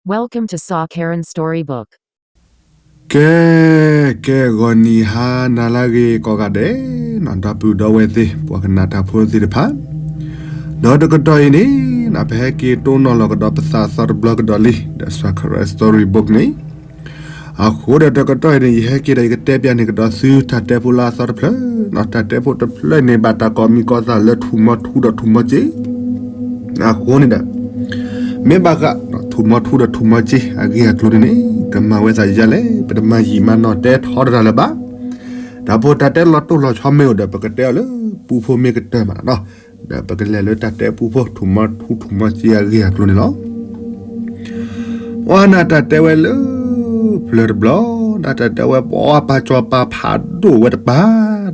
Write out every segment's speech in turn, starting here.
Welcome to Sa Karen Storybook. ကဲ, ကဲ ဂီၤနံၤဟါနၤလၢအဂ့ၤကိးဂၤဒဲး, ဒီပုၢ်ဒီဝဲၢ်သ့ၣ် ပှၤကနၣ်တၢ်ဖိသ့ၣ်တဖၣ်, ဒီးတကတီၢ်အံၤန့ၣ် ပဟဲက့ၤတိၢ်နီၣ်လီၤကဒီးပသးအသီတဘျီကဒီးလံ ဒီး Sa Karen Storybook န့ၣ်, အဃိဒီးတကတီၢ်အံၤန့ၣ် ယဟဲက့ၤဒီးယကတဲပျးန့ၢ်ကဒီးသုတၢ်တဲဖိလၢအသီတဖျၢၣ်, တၢ်တဲဖိတဖျၢၣ်န့ၣ် ဘၣ်တၢ်ကိးမံၤကိးသၣ်လၢထူၣ်မီထူဒီးထူၣ်မီစ့ အဃိန့ၣ်ဒီး မ့ၢ်ဘၣ်ဃး ထူၣ်မီထူဒီးထူၣ်မီစ့အဂ့ၢ်အကျိၤန့ၣ်န့ၣ် ကမၤဝဲသးယၤလဲၣ်, ပတမၤယံာ်မၤနီၢ်တဲထီတၢ်လၢၤဘၣ်. တၢ်ဖိတၢ်တဲလီၤတိၢ်လီၤဆီမ့ၢ်အိၣ်ဒီး ပကတဲအီၤလၢပူဖိမ့ၢ်ကတၢၢ်မးနီၤ, ဒီးပကလဲၤလၢတၢ်တဲပူဖိ ထူၣ်မီထူထူၣ်မီစ့အဂ့ၢ်အကျိၤန့ၣ်လီၤ. ပှၤနၢ်တၢ်တဲဝဲလၢ ဖျၢၣ်တဘျီ, နၢ်တၢ်တဲဝဲပှၤပၢ်စီၤပၤဖးဒိၣ်ဝဲတပၤ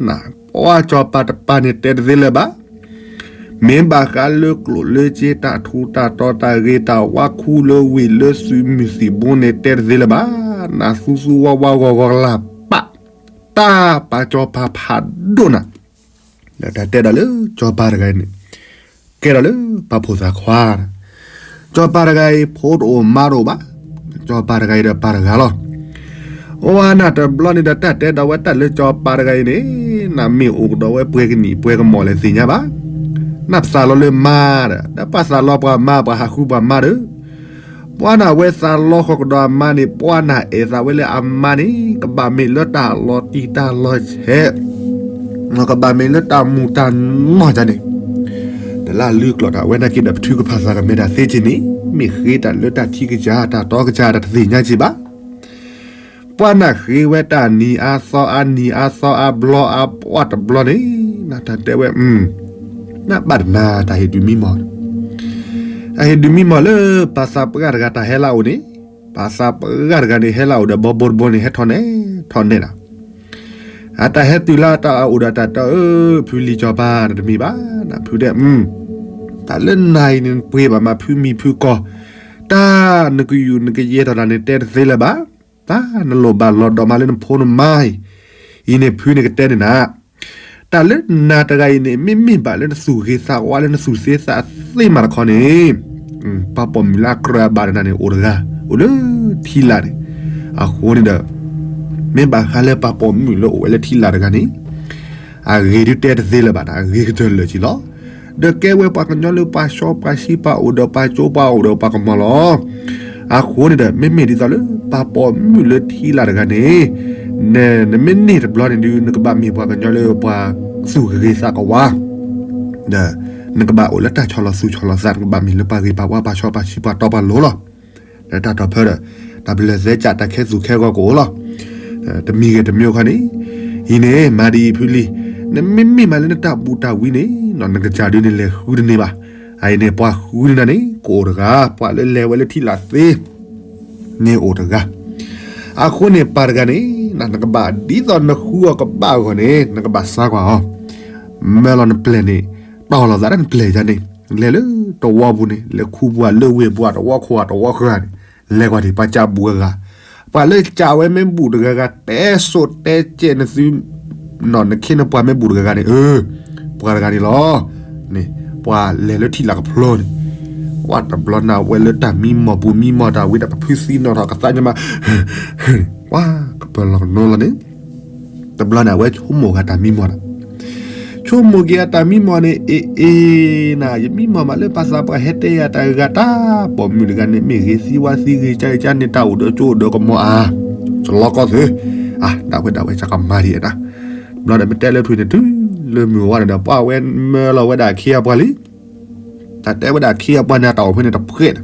နၤ, ပှၤစီၤပၤတပၤန့ၣ်တဲတသ့လၢၤဘၣ်. မ့ၢ်ဘၣ်ဃးလၢကျိၣ်လၢစ့ တၢ်ထူးတၢ်တီၤတၢ်ဂ့ၤတၢ်ဝါခူလၢဝ့ၢ်လၢသုးမုၢ်သံၣ်ဘိန့ၣ် တဲတသ့လၢၤဘၣ်. နၢ်သူသူဝါဝါဂီၤဂီၤလၢ်ပာ် တၢ်ပၢ်စီၤပၤဖးဒိၣ်နၤ, ဒီးတၢ်တဲဒီးလၢစီၤပၤတဂၤအံၤန့ၣ် ကဲထီၣ်လၢပၢ်ဖိသၣ်ခွါ, စီၤပၤတဂၤအံၤ ဖိတအိၣ်မါတအိၣ်ဘၣ်, စီၤပၤတဂၤအံၤဒီးပၢ်တဂၤလီၤ. အဝဲနၢ်တဘျီန့ၣ်ဒီးတၢ်တဲဒီးဝဲတၢ်လၢစီၤပၤတဂၤအံၤန့ၣ်, နမ့ၢ်အိၣ်ကဒီးဝဲပှဲၤကနံၣ်ပှဲၤကမီၤလဲၣ်သ့ၣ်ညါဘၣ်. နပသးလီၤလၢမါဒီး ဒီးပသးလီၤပှၤမါ ပှၤဟးဃုပှၤမါဒီး ပှၤနၢ်ဝဲသးလီဃီၤကဒီးအမါန့ၣ် ပှၤနၢ်အဲၣ်သးဝဲလၢအမါန့ၣ် ကဘၣ်မ့ၢ်လၢတၢ်လီၤတံၢ်တၢ်လီၤဆဲး, ကဘၣ်မ့ၢ်လၢတၢ်မူၤတၢ်နီၢ်ဒ်န့ၣ်, တလၢလုၢ်ကျိာ်တၢ်ဝဲနာ်က့ဒီး ပထုကဖၣ်သးကမဲာ်တၢ်သ့က့ၤန့ၣ် မ့ၢ်ဃ့တၢ်လၢတၢ်ထံကစၢ် တၢ်တီကစၢ် တၢ်တသ့ၣ်ညါက့ၤဘၣ်. ပှၤနၢ်ဃ့ဝဲတၢ်နံၤအါသီအါ နံၤအါသီအါ ဘျီအါ ပှၤတဘျီန့ၣ် နၢ်တၢ်တဲဝဲ, နဘၣ်တနၢ်တၢ်ဟ့ၣ်ဒုးမံမီၢ်, တၢ်ဟ့ၣ်ဒုးမံမီၢ်လၢပၢ်သးပှၢ်တဂၤတၢ်ဟဲလၢအအိၣ်န့ၣ်, ပၢ်သးပှၢ်တဂၤန့ၣ် ဟဲလၢအအိၣ်ဒီးဘီဘိတဘိန့ၣ် ဟဲထီၣ်နဲၣ်ထီၣ်နဲၣ်ဒီး အတၢ်ဟဲတုၤလၢတၢ်အိၣ်ဒီးတၢ်တဲအၢ ဖုလံၤစီၤပၤ နတမံၤဘၣ်, နဖုတဲ, တၢ်လၢနၤအံၤန့ၣ် နပှ့ၤဘၣ်မး ဖုမံၤဖုကီၢ်, တၢ်နကယူၤနကယဲၢ်ထီၣ်တၢ်န့ၣ် တဲတသ့လၢၤဘၣ်. တၢ်နလိၣ်ဘၣ်လီၤဒီးမးလၢနဖိနမါအံၤ, အံၤန့ၣ်ဖုန့ၣ်ကတဲန့ၣ်နၤ, တၢ်လၢနၤတဂၤအံၤန့ၣ် မ့မ့ၢ်ဘၣ်လၢနသူၣ်ဂ့ၤသးဝါလၢနသူၣ်သ့သးသ့မးတခီန့ၣ်, ပှၤပိာ်မုၣ်လၢအကြၢးအဘၣ်တနၤန့ၣ် အိၣ်တဂၤ, အိၣ်လၢထံလာ်န့ၣ်, အဃိန့ၣ်ဒီး မ့ၢ်ဘၣ်ဃးလၢပှၤပိာ်မုၣ်လၢအိၣ်ဝဲလၢထံလာ်တဂၤန့ၣ် အဂ့ၤဒုးတဲတသ့လၢၤဘၣ်, အဂ့ၤကတၢၢ်လၢာ်က့ၤလီၤ. ဒီးကဲဝဲပှၤကညီလၢပှၤစီပှၤဆှံ ပှၤအိၣ်ဒီးပှၤကၠိ ပှၤအိၣ်ဒီးပှၤကမီၤလီၤ. အဃိန့ၣ်ဒီး မ့မ့ၢ်ဒ်သိးလၢ ပှၤပိာ်မုၣ်လၢထံလာ်တဂၤန့ၣ်, နမ့ၢ်န့ၢ်တဘျီန့ၣ်ဒုး နကဘၣ်မ့ၢ်ပှၤကညီလၢပှၤသူၣ်ဂ့ၤသးဝါ, ဒီးနကဘၣ်အိၣ်လၢတၢ်ဆီၣ်လီၤသူၣ်ဆီၣ်လီၤသး, နကဘၣ်မ့ၢ်လၢပှၤဂ့ၤပှၤဝါ ပှၤစီပှၤဆှံ ပှၤတီပှၤလိၤလီၤ. ဒီးတၢ်တီၤဖၢဒီး တၢ်ပလၢၢ်သဲစး တၢ်ခဲသူၣ်ခဲဂီၤကအိၣ်လီၤ. တမံၤဂ့ၤတမံၤခီန့ၣ်, အံၤန့ၣ် မၤဒ်အံၤဖုလံၤ, နမ့မ့ၢ်မးလၢနတၢ်ဘူးတၢ်ဝံန့ၣ် နကစၢ်ဒုးန့ၣ် လဲၤဃုတန့ၢ်ဘၣ်. အအံၤန့ၣ် ပှၤဃုန့ၢ်နၤန့ၣ် ကအိၣ်တဂၤ, ပှၤလၢလဲၤဝဲလၢထံလာ်သ့ န့ၣ်အိၣ်တဂၤ. အဃိန့ၣ် ပၢ်တဂၤန့ၣ် နကဘၣ်ဒ်သိးနဃုအီၤကဘၣ်အဂီၢ်န့ၣ် နကဘၣ်စါကွၢ်အီၤ, မၢလီၤနပျဲၢ်န့ၣ်, တီၢ်လီၤသးဒၣ်နပျဲၢ်ယါန့ၣ်, လဲၤလၢတဝီပူၤန့ၣ်, လဲၤခူပူၤ လၢဝ့ၢ်ပူၤတဝီခိၣ်တဝီဃၢၤန့ၣ်, လဲၤကွၢ်ဒံး ပှၤကးဘူးအဂၤ, ပှၤလၢကးဝဲမ့ၢ်ဘူးတဂၤဂၤ တဲစိၤတဲကဲနသု နခ့နပှၤမ့ၢ်ဘူးတဂၤဂၤန့ၣ်, ပှၤတဂၤန့ၣ်လီၤ. န့ၣ် ပှၤလဲၤလၢထံလာ်ကဖျိန့ၣ်, ပှၤတဘျီနၢ်ဝဲလၢတၢ်မံမီၢ်ပူၤမံမီၢ်တၢ်ဝံၤဒီး ပဖုသံနီၣ်ထီၣ်ကသးညါမး, ပှၤကပၢၤလီၤကနိလီၤန့ၣ်, တဘျီန့ၣ် အဝဲဆိကမိၣ်ဂ့ၤတၢ်မံမီၢ်ဒီး ဆိကမိၣ်က့ၤအတၢ်မံမီၢ်န့ၣ်, အ့ အ့ နၤ ယမံမီၢ်မးလၢပၢ်သးပှၢ်ဟဲတဲယၤတၢ်ဂ့ၢ်တၢ်, ပိာ်မုၣ်တဂၤန့ၣ် မ့ၢ်ဂ့ၤသံဝါသံဂ့ၤ ကါဂ့ၤကါန့ၣ် တၢ်အိၣ်ဒီးကၠိအိၣ်ဒီးကမီၤအါ, ကလီကီသု, အါ ဒၣ်ဝဲဒၣ်ဝဲ ကကမၤဒံးအတၢ်, တဘျီဒီး မ့ၢ်တဲလၢဖုန့ၣ် တုၤလၢမုၢ်ဝါန့ၣ်ဒီး ပှၤဝဲမၢလီၤဝဲဒၣ်အခ့အပှၤလံ. တၢ်တဲဝဲဒၣ်အခ့အပှၤန့ၣ် အတၢ်အိၣ်ဖဲန့ၣ်တဖှဲး,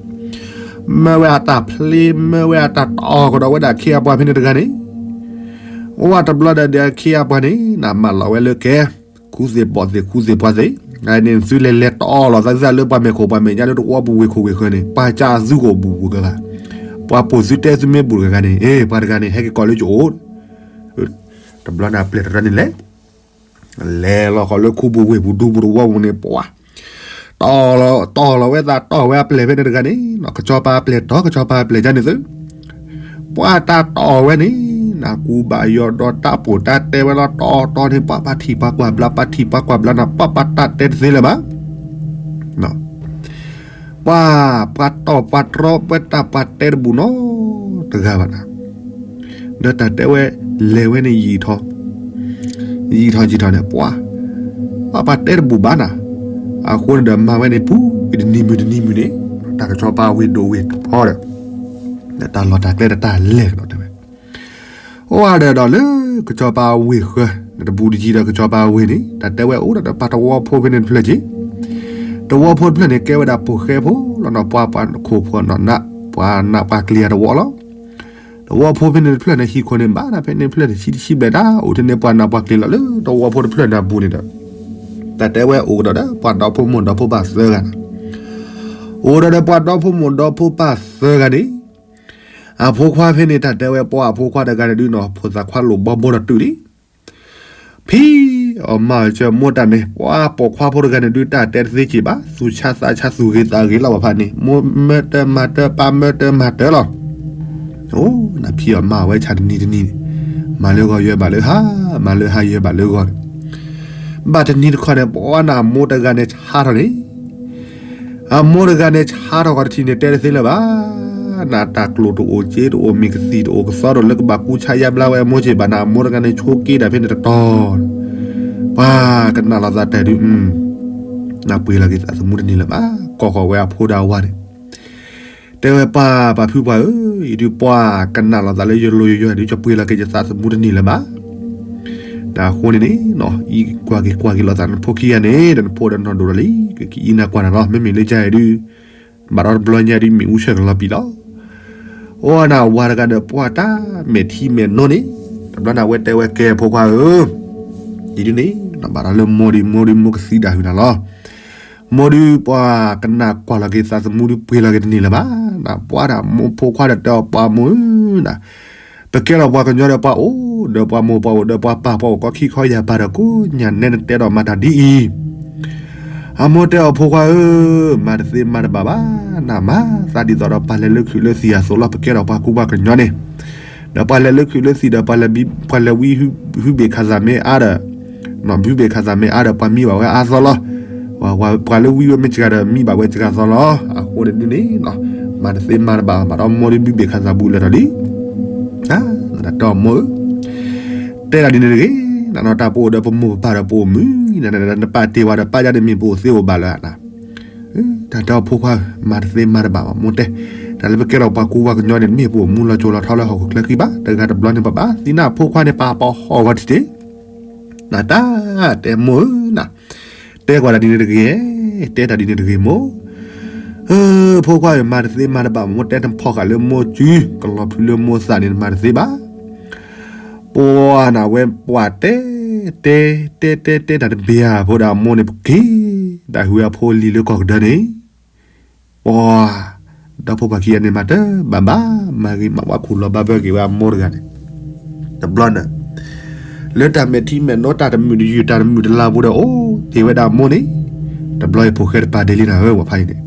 မၢဝဲအတၢ်ဖျ့ မၢဝဲအတၢ်တီၢ်ကဒီးဝဲဒၣ်အခ့အပှၤဖဲန့ၣ်တဂၤန့ၣ်, ဝဲတဘျီဒီး ဒီးအခ့အပှၤန့ၣ် နမၢလီၤဝဲလၢကဲ, ခူသ့ၣ်ဘီၣ်သ့ၣ် ခူသ့ၣ်ပှၤသ့ၣ်, န့ၣ်သုလဲၤလဲၤတီၢ်လီၤသးလၢပှၤမဲာ်ခိၣ်ပှၤမဲာ်ညါလၢတဝီပူၤဝ့ၢ်ခိၣ်ဝ့ၢ်ဃၢၤန့ၣ် ပှၤကးသုကအိၣ်ဘူးဂၤဂၤ, ပှၤပိာ်သုတဲသုမ့ၢ်ဘူးတဂၤဂၤန့ၣ်, အ့ ပှၤတဂၤန့ၣ် ဟဲက့ၤကိးလၢယအိၣ်, တဘျီန့ၣ် အပျဲၢ်တရၢန့ၣ်လဲၤ လဲၤလီၤဃီၤလၢခူပူၤဝ့ၢ်ပူၤဒူပူၤတဝီပူၤန့ၣ် ပှၤ တီၢ်လီၤ တီၢ်လီၤဝဲသး တီၢ်ဝဲအပျဲၢ်ဖဲန့ၣ်တဂၤန့ၣ် ကစီၤပၤအပျဲၢ်တီၢ် ကစီၤပၤအပျဲၢ်ယါန့ၣ်သု, ပှၤတၢ်တီၢ်ဝဲန့ၣ် နကူဘၣ်ယီၤဒီးတၢ်ပိာ်တၢ်တဲဝဲလီၤ တီၢ်တီၢ်န့ၣ် ပှၤပှၤထံၣ်ပှၤကွၢ်ဘျါ ပှၤထံၣ်ပှၤကွၢ်ဘျါန့ၣ် ပှၤပှၤတၢ်တဲတသ့လၢၤဘၣ်. ပှၤ ပှၤတီၢ်ပှၤတြီပှၤတၢ်ပှၤတဲတဘူၣ်နီတဂၤဘၣ်နၤ, ဒီးတၢ်တဲဝဲ လဲၤဝဲန့ၣ်ယံာ်ထီၣ် ယံာ်ထီၣ်ယံာ်ထီၣ်န့ၣ် ပှၤ ပှၤပှၤတဲတဘူၣ်ဘၣ်နၤ, အဃိန့ၣ်ဒီးမၤဝဲန့ၣ်ပူၤ တနံၤမုၢ်တနံၤမုၢ်န့ၣ် တၢ်ကစီၤပၤဝ့ၢ်ဒိၣ်ဝ့ၢ်ထီဒီး ဒီးတၢ်လီၢ်တၢ်ကျဲဒီးတၢ်လဲၤကဒီးတဲဝဲ အိၣ်ဒီးဒီးလၢကစီၤပၤဝ့ၢ်ဃၢၤ တဘူးတယံၤဒီးကစီၤပၤဝ့ၢ်န့ၣ် တၢ်တဲဝဲအိၣ်ဒီးပှၤတဝီဖိဖဲန့ၣ်တဖျၢၣ်က့ၤ, တဝီဖိတဖျၢၣ်န့ၣ် ကဲဝဲဒၣ်ပိာ်ဃဲဖိလီၤနီၤ ပှၤပှၤခိၣ်ဖိနီၤနး ပှၤနးပှၤကျံၤအတဝီလီၤ. တဝီဖိဖဲန့ၣ်တဖျၢၣ်န့ၣ် ဟံၣ်ခိၣ်န့ၣ် ဘၣ်ဒၣ်ဖဲန့ၣ်တဖျၢၣ်န့ၣ် ဆံတဆံဘျဲၣ်တၢ် အိၣ်ထဲန့ၣ်ပှၤနးပှၤကျံၤလီၤလၢတဝီဖိတဖျၢၣ်န့ၣ်အပူၤန့ၣ်ဒီး တၢ်တဲဝဲအိၣ်ကဒီးဒီးပှၤဒီဖိမိၢ်ဒီဖိပၢ်သၢဂၤန့ၣ်, အိၣ်ဒီးဒီးပှၤဒီဖိမိၢ်ဒီဖိပၢ်သၢဂၤန့ၣ် အဖိခွါဖဲန့ၣ် တၢ်တဲဝဲပှၤအဖိခွါတဂၤန့ၣ်ဒုးနီၤ ဖိသၣ်ခွါလိာ်ဘီဘိဒီးတုၤလံ ဖံအီၣ်မၤအီၣ်စၢၤမိၢ်တၢ်န့ၣ် ပှၤပိာ်ခွါဖိတဂၤန့ၣ်ဒုး တၢ်တဲတသ့က့ၤဘၣ် သူၣ်ဆါသးဆါ သူၣ်ဂ့ၤသးဂ့ၤလီၤဘၣ်ဖးန့ၣ် မိၢ်မၢတၢ်မၤတၢ် ပၢ်မၢတၢ်မၤတၢ်လီၤ. အိၣ်နဖံအီၣ်မၤအီၣ်ဝဲဆၣ်တနံၤတနံၤန့ၣ် မၤလၢဂီၤယွဲဘၣ်လၢဟါ မၤလၢဟါယွဲဘၣ်လၢဂီၤန့ၣ် ဘၣ်တနံၤတခီန့ၣ် ပှၤနအမိၢ်တဂၤန့ၣ်ဆါထီၣ်န့ၣ် အမိၢ်တဂၤန့ၣ်ဆါထီၣ်ဃီတထံၣ်န့ၣ် တဲတသ့လၢၤဘၣ်. နတၢ်ကျိၣ်တအိၣ် စ့တအိၣ်မ့ၢ်ကသံၣ်တအိၣ်ကသီတအိၣ်လၢကဘၣ်ကူဆါယါဘျါဝဲအမိၢ်က့ၤဘၣ် နအမိၢ်တဂၤန့ၣ်ဆိးက့တၢ်ဖဲန့ၣ်တတီၤ ပှၤကနၣ်လီၤသးတဲဒုး နပှ့ၤလီၤက့ၤသးသမူတန့ၢ်လၢၤဘၣ် ကိးဃီၤဝဲအဖိဒီးအဝၤန့ၣ် တဲဝဲပၢ် ပၢ်ဖုပှၢ်ဧၢ, အံၤဒုးပှၤကနၣ်လီၤသးလၢယလိၤယယီၤဒုး ကပှ့ၤလီၤက့ၤယသးသမူတန့ၢ်လၢၤဘၣ်. နအဃိန့ၣ်န့ၣ် အံၤကွၢ်က့ၤကွၢ်က့ၤလီၤသးနဖိခံဂၤန့ၣ် ဒီးနဖိဒီးနီၢ်ဒိၣ်ဒီးလံ ကကအံးနၤကွၢ်နၤလီၤ. မ့မ့ၢ်လၢယၤအံၤဒုး ဘၣ်ဒီးတဘျီညါဒုး မ့ၣ်အူဆၢၣ်ကလီၤပံာ်လီၤ. အိၣ်နဝၤတဂၤဒီးပှၤတၢ်မဲာ်ထံမဲာ်နိန့ၣ် တဘျီန့ၣ်အဝဲတဲဝဲကဲဖိခွါဧၢ, အံၤဒုးန့ၣ် နဘၣ်ဒီးလၢမိၢ်ဒုး မိၢ်ဒုးမိၢ်ကသံဒၣ်ဟုၣ်နၤလီၤ. မိၢ်ဒုးပှၤကနၣ်ကွၢ်လီၤက့ၤသးသမူဒုးပှ့ၤလီၤက့ၤတန့ၢ်လၢၤဘၣ်. နပှၤဒၣ်မိၢ်ဖိခွါဒီးတဲအီၤပှၤမိၢ်ဧၢ, န ပကဲထီၣ်ပှၤကညီဒီးပှၤအိၣ်ဒီးပှၤမိၢ်ပှၤအိၣ်ဒီးပှၤပၢ်ပှၤအိၣ် ကီခံခီယၤပၢ်ဒီးကိးညါနဲနတဲဒီးမၤတၢ်ဒ်အံၤ အမိၢ်တဲအီၤဖိခွါဧၢ, မၤတသ့မၤတဘၣ်ဘၣ်, နမၤသးဒ်သိးဒီးပှၤလဲၤလၢခုးလၢသံၣ်အသိးလီၤ. ပကဲထီၣ်ပှၤကူပှၤကညီန့ၣ် ဒီးပှၤလဲၤလၢခုးလၢသံၣ်ဒီး ပှၤလဲၤဝံဟုဘ့ၣ်ခးသးမ့ၢ်အါဒီး ဘုဘ့ၣ်ခးသးမ့ၢ်အါဒီး ပှၤမံဘၣ်ဝဲအါသီလီၤ. ပှၤလၢဝံဝဲမ့ၢ်စှၤဒီး မံဘၣ်ဝဲစှၤသီလီၤ. အဃိန့ၣ်ဒုးန့ၣ် မၤတသ့မၤတဘၣ် မၤဒီးမိၢ်ဒုးဘုဘ့ၣ်ခးသးဘူးလၢာ်ထီၣ်လံ. တၢ်တဲအီၤမိၢ်ဧၢ, တဲဒၣ်ဒ်န့ၣ်တဂ့ၤ, နနီၢ်တၢ်ပအိၣ်ဒီးပမိၢ်ပပၢ်ဒီးပအိၣ်မုာ်, နပာ်တ့ၢ်ဝဲဒီးပာ်ယါန့ၣ်မ့ၢ်ပအိၣ်သ့အိၣ်ဘၣ်လၢၤ. တၢ်တဲအီၤဖိခွါဧၢ, မၤတသ့မၤတဘၣ်ဘၣ် မိၢ်တဲ, တၢ်လၢပကဲထီၣ်ပှၤကူပှၤကညီန့ၣ် မ့ၢ်ပအိၣ်မူလီၤစိၤလီၤထီလၢဟီၣ်ခိၣ်ချၢခံဘၣ်, တဂၤတဘျီန့ၣ် ပဘၣ်သံနၢ်ဖိခွါန့ၣ် ပာ်ပီဟီၣ်ဝဲထံၣ်တ့ၢ် နတၢ်တဲမိၢ်ဧၢနၤ, တဲကွၢ်တၢ်ဒ်န့ၣ်တဂ့ၤ, တဲတၢ်ဒ်န့ၣ်တဂ့ၤမိၢ်, ဖိခွါဧၢ မၤတသ့မၤတဘၣ် မိၢ်တဲနဖီၣ်ဃာ်လၢမိၢ်စု ကလီၤဖျုးလၢမိၢ်သးန့ၣ် မၤတသ့ဘၣ်. ပှၤနဝဲပှၤတဲ, တဲ, တဲတဲတဲတၢ်တဘ့ၣ်ဧါ ဖိဒီးအမိၢ်န့ၣ် ပက့ၤ, တၢ်ဟူးဝဲအဖိလံၤလၢကီၢ်ကဒၢန့ၣ် ပှၤ ဒီဖိပှၤခံဂၤန့ၣ် မၤတဘၣ်ဘၣ် မၤဂ့ၤမၤဝါခူၣ်လီၤဘၣ်ဘၢက့ၤဝဲအမိၢ်တဂၤန့ၣ်, တဘျီန့ၣ် လၢတၢ်မဲာ်ထံမဲာ်နိ တၢ်တမုာ်တယုၢ် တၢ်တမုာ်တလၤပူၤဒီး အိၣ်တ့ၢ်ဝဲဒၣ်အမိၢ်န့ၣ်, တဘျီအံၤဖိၣ်ဃဲတပၤဒ့လံနၤဧၢ ပှၤဖးအံၤန့ၣ်,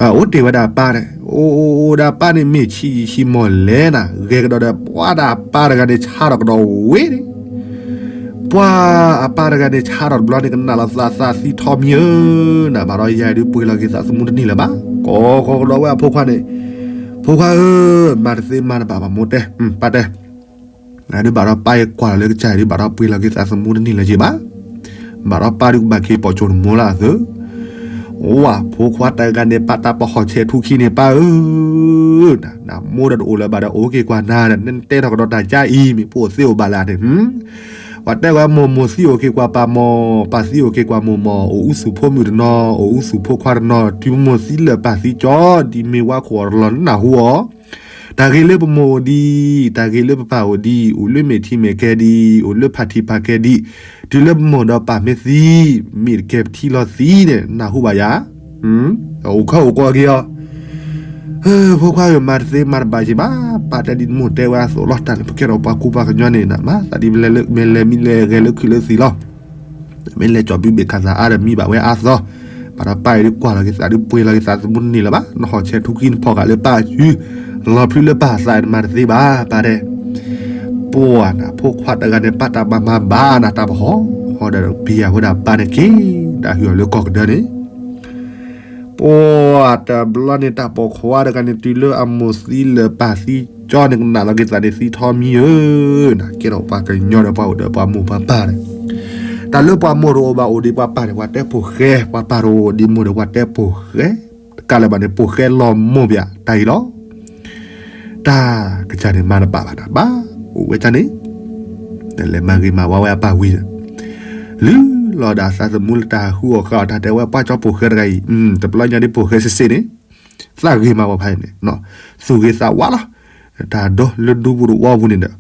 အိၣ်တ့ၢ်ဝဲဒၣ်အပၢ်န့ၣ်, အိၣ်အိၣ်အိၣ်ဒီးအပၢ်န့ၣ် မ့ၢ်ဆံးယံာ်ဆံးမီၢ်လဲၣ်နၤ, ဂဲၤကဒီးဒီး ပှၤဒၣ်အပၢ်တဂၤန့ၣ် ဆါထီၣ်ကဒီးဝ့ၢ်န့ၣ် ပှၤအပၢ်တဂၤန့ၣ် ဆါထီၣ်တဘျီန့ၣ် ကနၣ်လီၤသးသးသံထီမံၤဧၢ, နဘၣ်ဒီးယၤဒုးပှ့ၤလီၤက့ၤသးသမူတန့ၢ်လၢၤဘၣ်, ကိးဃီကဒီးဝဲအဖိခွါန့ၣ်, ဖိခွါဧၢ, မၤတသ့မၤတဘၣ်ဘၣ် မိၢ်တဲ, ပၢ်တဲ, နဒုးဘၣ်ဒီးပၢ်ယကွၢ်လီၤလၢကစၢ်အံၤဒုး ဘၣ်ဒီးပှ့ၤလီၤက့ၤသးသမူတန့ၢ်လၢၤက့ၤဘၣ်, ဘၣ်ဒီးပၢ်ဒုးကဘၣ်က့ၤပိာ်ကၠိတမိၢ်လၢအသၢ ဝၤဖိခွါတဂၤန့ၣ် ပာ်တၢ်ပဟီၣ်ဆဲးထူခံန့ၣ် ပၢ်ဧၢ, နမိၢ်ဒီးတအိၣ်လၢၤဘၣ်ဒီး အိၣ်က့ၤကွၢ်နၤဒီး နတဲထီၣ်ကဒီးတၢ်ကါအံၤ မ့ၢ်ပအိၣ်သ့အိၣ်ဘၣ်လၢန့ၣ်, ပှၤတဲဝဲမိၢ်မိၢ်သံအိၣ်က့ၤကွၢ်ပၢ်မီၢ်, ပၢ်သံအိၣ်က့ၤကွၢ်မိၢ်မီၢ်, အိၣ်အူသူၣ်ဖိမုၣ်တနီၤ, အိၣ်အူသူၣ်ဖိခွါတနီၤ, တုၤမိၢ်သံလၢာ်ပၢ်သံကၠီ, ဒ်မ့ၢ်ဝါခိၣ်အီၤတလီၢ်နနၢ်ဟူအီၤ တၢ်ဂ့ၤလၢပမိၢ်အိၣ်ဒံး, တၢ်ဂ့ၤလၢပပၢ်အိၣ်ဒံး, အိၣ်လၢမဲာ်ထံမဲာ်ကဲဒံး, အိၣ်လၢဖးထံဖးကဲဒံး, တုၤလၢပမိၢ်ဒီးပၢ်မ့ၢ်သံ, မ့ၢ်တကဲပထံလီၤသံန့ၣ် နၢ်ဟူဘၣ်ယၤ, အိၣ်ခီအိၣ်ကီၢ်က့ၤအီၤ, ဖိခွါဧၢ မၤတသ့မၤတဘၣ်က့ၤဘၣ်, ပၢ်တဲဒ်မိၢ်တဲဝဲအသိးလီၤ, တၢ်န့ၣ် ပကဲထီၣ်ပှၤကူပှၤကညီန့ၣ် နမၤသးဒ်မ့ၢ်လဲၤလၢမ့ၢ်လဲၤမံလဲၤဂဲၤလၢခုးလၢသံၣ်လီၤ မ့ၢ်လဲၤကၠီၤဘုဘ့ၣ်ခးသးအါဒီးမံဘၣ်ဝဲအါသီ, ဘၣ်ဒီးပၢ်အံၤဒုးကွၢ်လီၤက့ၤသးဒုးပှ့ၤလီၤက့ၤသးသမူတန့ၢ်လၢၤဘၣ်, နဟီၣ်ဆဲးထူခံနဖီၣ်ဃာ်လၢပၢ်စု, လီၤဖျုးလၢပၢ်သးန့ၣ်မၤတသ့ဘၣ်, ပၢ်တဲ, ပှၤနဖိခွါတဂၤန့ၣ် ပာ်တၢ်မၤမၤဘၣ်နၤတၢ်ပဟီၣ်, ဟီဒီးပယၤဝဲဒၣ်ပၢ်န့ၣ်က့ၤ, တၢ်ဟ့ၣ်အီၤလၢကီၢ်ကဒၢန့ၣ် ပှၤတဘျီန့ၣ် တၢ်ပိာ်ခွါတဂၤန့ၣ် တုၤလၢအမိၢ်သံလၢပၢ်သံကၠီန့ၣ် ကနၣ်လီၤက့ၤသးန့ၣ် သံထီမံဧၢ, နာ်က့ဒီးပှၤကညီဒီးပှၤအိၣ်ဒီးပှၤမိၢ်ပှၤပၢ်န့ၣ်, တၢ်လၢပှၤမိၢ်တအိၣ်ဘၣ်အိၣ်ဒံးပှၤပၢ်န့ၣ် ပှၤတဲပိာ်ဃဲ, ပှၤပၢ်တအိၣ်ဒံးမိၢ်ဒီးပှၤတဲပိာ်ဃဲ, တကးလၢၤဘၣ်န့ၣ် ပိာ်ဃဲလီၤမိၢ်ပၠးတၢ်အံၤလီၤ. တၢ်ကစၢ်န့ၣ်မၤတဘၣ်ဘၣ်တၢ်ဘၣ်, အိၣ်ဝဲဒၣ်န့ၣ် လဲၤမၤဂ့ၤမၤဝါဝဲအပၢ်ဝံၤဒီး လုၢ်လီၤဒီးအသးသမူလၢတၢ်ဟးဃုအီၣ်ဃုအီတၢ်တဲဝဲ ပှၤကၠီပိာ်ဃဲတဂၤအံၤ, တဘျီညါဒ်ပိာ်ဃဲစ့ၢ်စ့ၢ်န့ၣ်, သးဂ့ၤမးပှၤဖးအံၤန့ၣ်, သူၣ်ဂ့ၤသးဝါလီၤ. တၢ်ဒိလၢဒူပူၤတဝီပူၤန့ၣ်ဒီး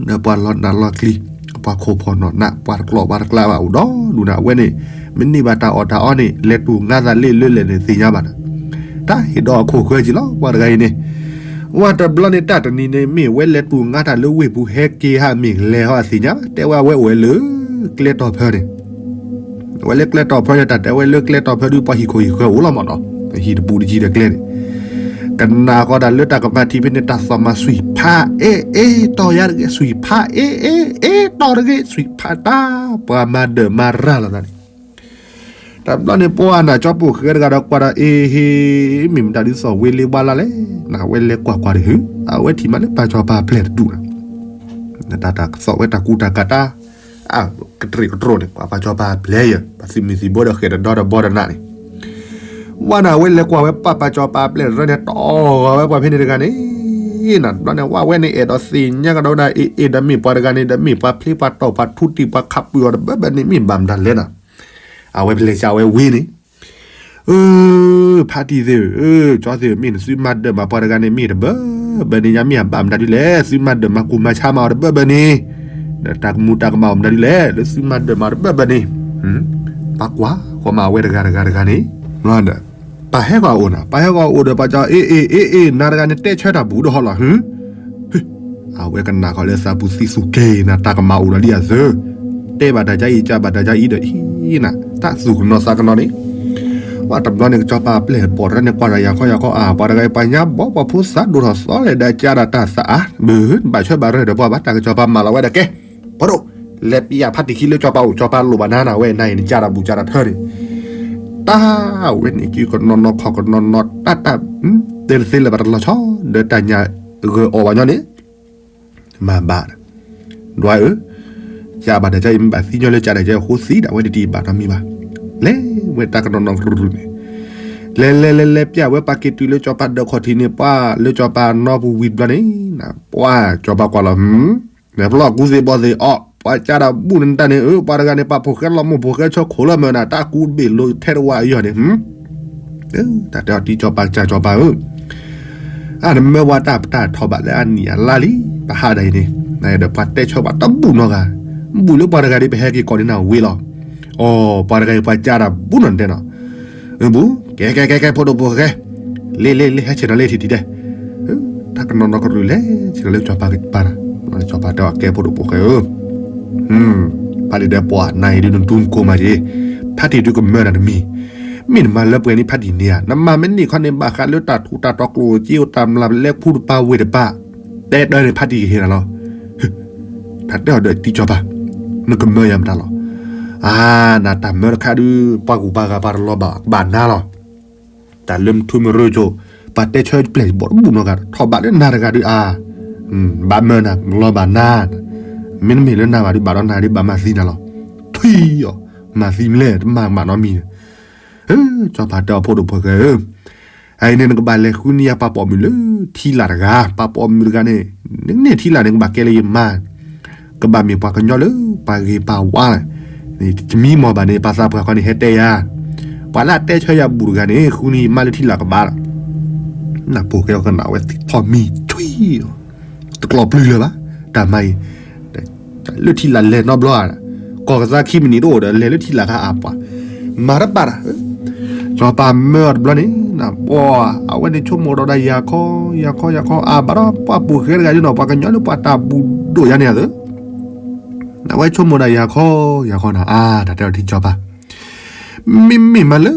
ဒီးပှၤလီၤနးလီၤကျံ, ပှၤခိၣ်ဖီၣ်နီၢ်နး ပှၤတကျိၤပှၤတကျါဘၣ်အိၣ်ဒီဒူၣ်နၤ အဝဲန့ၣ် မ့ၢ်န့ၢ်ဘၣ်တၢ်အီၣ်တၢ်အီန့ၣ် လဲၤတူၢ်ငါသးလၢလၢလဲၣ်န့ၣ်သ့ၣ်ညါဘၣ်နၤ, တၢ်ဟ့ၣ်ဒီးအခိၣ်ဃၢကံလီၤ ပှၤတဂၤအံၤန့ၣ်, ဝဲတဘျီန့ၣ် တၢ်တနံၤန့ၣ် မ့ၢ်ဝဲလဲၤတူၢ်ငါတၢ်လၢဝ့ၢ်ပူၤဟဲက့ၤဟးမ့ၢ်လဲၤဟီသ့ၣ်ညါဘၣ် တဲဝဲအဝဲအိၣ်ဝဲလၢ ကျဲတီၤဖၢန့ၣ် ဝဲလၢကျဲတီၤဖၢန့ၣ် တၢ်တဲဝဲလၢကျဲတီၤဖၢဒုးပှၤဟံၣ်ခိၣ်ဟံၣ်ဃၢအိၣ်လီၤမးနီၤ, ဟံၣ်တပူၤတယံၤဒီးကျဲန့ၣ်, ကနၣ်ဃီတၢ်လၢတၢ်ကမၤထံးဖဲန့ၣ် တၢ်သီၣ်မၤဆွံၣ်ဖးအ့အ့တီၢ်ယါတဂ့ၤ ဆွံၣ်ဖးအ့အ့အ့တီၢ်တဂ့ၤ ဆွံၣ်ဖးတၢ် ပှၤမၤဒၢးမၤရၤလီၤသးန့ၣ်, တဘျီန့ၣ် ပှၤနၢ်ကၠီပိာ်ဃဲတဂၤဒီးကွၢ်ဒီး အ့ဟ့ မ့ၢ်မတၤဒုးသီၣ်ဝ့လ့ဝါလါလဲၣ်, နဝဲလဲၤကွၢ်ကွၢ်တဟ့ၣ် အဝဲထံၣ်မးလၢပၢ်ကၠီပၤပျဲၢ်တဒူၣ်နၤ တၢ်သီၣ်ဝဲတၢ်ကူတၢ်ကၤတၢ် ကတြ့ၣ်ကတြိၣ်န့ၣ် ပှၤပၢ်ကၠီပၤပျဲၢ်ယဲၢ် ပှၤသုးမုၢ်သံၣ်ဘိဒီးဃဲၤတဒီတဘီတနးန့ၣ်, ဝဲနၤဝဲလဲၤကွၢ်ဝဲပှၤပၢ်ကၠီပၤပျဲၢ်တရၢန့ၣ် တီၢ်ဝဲပှၤဖဲန့ၣ်တဂၤန့ၣ်, နဘျီန့ၣ် ဝဲဝဲန့ၣ် အဲၣ်ဒိးသ့ၣ်ညါကဒီးဝဲဒၣ် အ့ၣ်အ့ၣ် ဒီးမ့ၢ်ပှၤတဂၤန့ၣ် ဒီးမ့ၢ်ပှၤဖျ့ပှၤတီၢ်ပှၤထူတံၢ်ပှၤခးပၢၤအီၤတဘၢဘၢန့ၣ် မ့ၢ်ဘၣ်မတၤလဲၣ်နၤ, အဝဲပလဲၤကဝဲဝ့န့ၣ် အၢ ဖါတံၢ်သ့ၣ်ဧၢ, ကၠီသ့ၣ်ဧၢ, မ့ၢ်နသုမၤဒၢးမၤပှၤတဂၤန့ၣ် မ့ၢ်တဘၢဘၢန့ၣ်ညါ မ့ၢ်အဘၣ်မတၤဒုလဲၣ်, သုမၤဒၢးမၤကူၣ်မၤဆါမၤအီၤတဘၢဘၢန့ၣ်, ဒီးတၢ်ကမူၤတၢ်ကမၣ်အီၤမတၤဒုလဲၣ်, လၢသုမၤဒၢးမၤအီၤတဘၢဘၢန့ၣ်, ပှၤကွၢ်ဃီမၤဝဲတဂၤတဂၤတဂၤန့ၣ်, ပၢ်ဟဲဃီၤအိၣ်နၤ, ပၢ်ဟဲဃီၤအိၣ်ဒီးပှၤကၠီ အ့ၣ်အ့ၣ် အ့ၣ်အ့ၣ် နၤတဂၤန့ၣ် တဲဆၢတၢ်ဘူးဒီးဟီလီၤ ဟ အဝဲကနၣ်ဃီၤလၢသးပူၤသံသူၣ်က့ၤနၤ တၢ်ကမၣ်အိၣ်ဒီးလံအသၢ, တဲဘၣ်တၢ်ကါအံၤ ကးဘၣ်တၢ်ကါအံၤဒီးအံၤနၤ တၢ်သူၣ်ကနီၤသးကနီၤန့ၣ်, ပှၤတဘျီန့ၣ် ကစီၤပၤပျဲၢ်ပိာ်တရၢန့ၣ် ကွၢ်ဒီးယၤခီယၤခီအါ ပှၤတဂၤအံၤ ပှၤညါဘီပှၤဖိသးဒိၣ်ထီၣ်သီလဲၣ်ဒီး ကးဒၣ်တၢ်သးအါ ဘၣ်ဘၣ်ဆၢဘၣ်ရၢၢ်ဒီးပှၤဘၣ် တၢ်ကစီၤပၤမၤလီၤဝဲဒီးကဲ ဖိဒိၣ် လဲၤပျးဖါတံၢ်ခံလၢကစီၤပၤအိၣ် ကစီၤပၤလိၣ်ဘၣ်နၤနၤ ဝဲနၤအံၤ နကးတၢ်ဘူးကးတၢ်ထၢန့ၣ် တၢ်ဝဲန့ၣ် ကကနီၤနီၤခီၣ်ကနီၤနီၤတၢ်တၢ် တဲတသ့လၢၤဘၣ်တလီၤဆီ ဒီးတၢ်ညၣ်ဂၢၢ်အီၣ်ဘၣ်ညီန့ၣ် မၤဘၣ် ဒွးဧၢ, ကးဘၣ်တၢ်ကါအံၤ မ့ၢ်ဘၣ်သံညီလၢကးတၢ်ကါအံၤအဃိသံဒၣ်ဝဲတတံၢ်ဘၣ်နီတမံၤဘၣ်, လဲၤဝဲတၢ်ကနီၤနီၤကရူၢ်န့ၣ်, လဲၤလဲၤလဲၤလဲၤပျးဝဲပှၤက့ၤတုၤလၢကစီၤပၤဒၢးခီၣ်ထံးန့ၣ် ပှၤလၢကစီၤပၤနီပူၤဝံၤတဘျီန့ၣ်, ပှၤကစီၤပၤကွၢ်လီၤ ဟ လဲၤပျီကူသ့ၣ်ဘီသ့ၣ်အီၤ ပှၤကးတၢ်ဘူးန့ၣ်တၢ်န့ၣ် အၢ ပှၤတဂၤန့ၣ် ပာ်ဖိၣ်ဃဲလီၤမိၢ်ဖိၣ်ဃဲဆၢခိၣ်လၢမၢနၤ တၢ်ကူတဘ့ၣ်လိာ်ထဲတဝၢအယီၢ်န့ၣ် တၢ်တဲအီၤတံကစီၤပၤ ကစီၤပၤဧၢ, အါ နမၢပှၤတၢ်ပတၢ်ထီၣ်ဘၣ်လၢအနံၣ်အလါလံ ပဟးဒၣ်အံၤန့ၣ် နဒီးပှၤတဲဆၢပှၤတဘူးနီတဂၤ, ဘူးလၢပှၤတဂၤဒ်ပဟဲက့ၤကိးန့ၢ်နၤဝံၤလီၤ, အိ ပှၤတဂၤအံၤပှၤကးတၢ်ဘူးနီၣ်တဲနီၤ, ဘူး ကဲကဲကဲကဲ ဖိဒိၣ်ဖိၣ်ဃဲ လ့လ့လ့ ဟဲဆ့ၣ်နီၤလ့ထံၣ်ထံၣ်တဲ တၢ်ကနီၤနီၤကရူၢ်လဲၤဆ့ၣ်နီၤလ့ကစီၤပၤကပၤနၤ, ကစီၤပၤတဲအီၤ ကဲဖိဒိၣ်ဖိၣ်ဃဲဧၢ, ဖါတံၢ်တဲပှၤနၤအံၤဒုးနတူၢ်နကိးမးက့ၤ, ဖါတံၢ်ဒုးကမၢနၤတမံၤ, မ့ၢ်နမၤလၢပှဲၤန့ၣ်ဖါတံၢ်န့ၣ်ဧါ, နမၤမ့ၢ်န့ၢ်ခီန့ၣ် ဘၣ်ဃးလၢတၢ်ထူးတၢ်တီၤကျိၣ်စ့အိၣ်တၢ်မျၢ်လဲၤခူတပၤဝ့ၢ်တပၤ, တဲတၢ်န့ၣ်ဖါတံၢ်ကဟ့ၣ်နၤလီၤ တၢ်တဲအီၤဒီးတံကစီၤပၤ, နကမၢယၤမတၤလီၤ, အါ နတၢ်မၢတခါဒုး ပှၤကူၣ်ပှၤဂၤပှၤတလီၤဘၣ်ဘၣ်နၤလီၤ, တၢ်လၢမထူမရၢကၠိ ပှၤတဲဆၢပျဲၢ်ဘီၣ်တဘူးနီတဂၤ ထီၣ်ဘးလၢနၤတဂၤဒုးအါ, ဘၣ်မၢနၤ လီၤဘၣ်နၤ, မ့တမ့ၢ်လၢနၤဘၣ်ဒုး ဘၣ်ဒီးနၤဒုး ဘၣ်မၤသံနၤလီၤ, ထွံၣ်အီၤ, မၤသံမလဲၣ် တမၤမးနီတမံၤန့ၣ် ကစီၤပၤတဲအီၤဖိဒိၣ်ဖိၣ်ဃဲဧၢ, အအံၤန့ၣ် နကဘၣ်လဲၤဃုန့ၢ်ယၤပှၤပိာ်မုၣ်လၢထံလာ်တဂၤ, ပှၤပိာ်မုၣ်တဂၤန့ၣ် နန့ၢ်ထံလာ်န့ၣ် ကဘၣ်ကဲလၢယမါ, ကဘၣ်မ့ၢ်ပှၤကညီလၢပှၤဂ့ၤပှၤဝါလဲၣ်, တမံၤမီၢ်ဘၣ်န့ၣ် ပှၤသးပှၢ်ခီန့ၣ် ဟဲတဲယၤ, ပှၤလၢအတဲဆၢယၤဘူးတဂၤန့ၣ် ဃုန့ၢ်ယမါလၢထံလာ်ကဘၣ်လီၤ, နဖိၣ်ဃဲအီၤကနၣ်ဝဲထီၣ်မံၤ ထွံၣ်အီၤ တကျီၢ်ပျုၤလၢၤဘၣ်, တၢ်မၤအံၤ လၢထံလာ်လဲၤနီတဘျီဧါ, ကီၢ်ကသါခံမံးနံးတအိၣ်ဒီး လဲၤလၢထံလာ်ခါအါပှၤ, မၤတဘၣ်တၢ်, စီၤပၤမၢအီၤတဘျီန့ၣ်, ပှၤ အဝဲန့ၣ်ဆိကမိၣ်ဒီးဒၣ်ယၤခီ, ယၤခီ ယၤခီ အါဘၣ်ဒီးပှၤပိာ်ဃဲတဂၤဒ်နီၤ ပှၤကညီလၢပှၤတၢ်ဘူးဒိၣ်ယါန့ၣ်အသၢ, အဝဲဆိကမိၣ်ဒၣ်ယၤခီ, ယၤခီနၤ အါ တၢ်တဲအီၤထံကစီၤပၤ မ့မ့ၢ်မးလၢ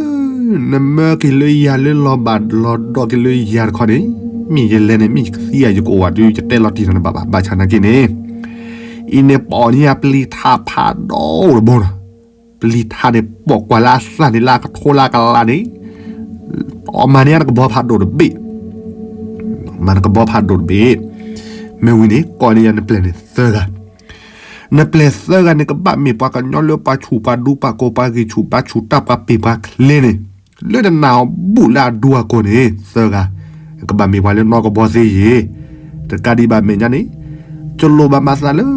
နမၢက့ၤလၢယၤလၢလီၤဘၣ်လီၤဒီးက့ၤလၢယၤတခီန့ၣ်, မ့ၢ်ယလဲၤန့ၣ် မ့ၢ်ယကသံယၤယကအိၣ်ဝဲဒုး ယတဲလီၤတံၢ်နၤနဘၣ်ဘၣ်, ဘၣ်ဆၣ်နာ်က့န့ၣ်, အံၤန့ၣ်ပိာ်န့ၢ်ယၤပျံၤထးဖးဒိၣ်တဘိနီၤ, ပျံၤထးန့ၣ် ပိာ်ကွၢ်လၢအသၣ်န့ၣ် လၢအကထိလၢအကလးန့ၣ် အမၤန့ၢ်ယၤနကဘီဖးဒိၣ်တဘ့ၣ်, မၤနကဘီဖးဒိၣ်တဘ့ၣ်, မ့ၢ်ဝံၤန့ၣ် ကိးန့ၢ်ယၤနပျဲၢ်န့ၣ်သၢဂၤ, နပျဲၢ်သၢဂၤန့ၣ် ကဘၣ်မ့ၢ်ပှၤကညီလၢပှၤဆူၣ်ပှၤဒူပှၤကိၢ်ပှၤဂံၢ်ဆူၣ်ပှၤဆူၣ်တၢ်ပှၤပ့ၢ်ပှၤချ့န့ၣ်, လၢနနာ်အီၤဘူးလၢအဒူအကိၢ်န့ၣ် သၢဂၤ, ကဘၣ်မ့ၢ်ပှၤလၢနီၢ်ကဘီသ့ယ့ၤ, တကးဒံးဘၣ်မဲာ်ညါန့ၣ်, ကလိၣ်ဘၣ်မၤသးလၢ,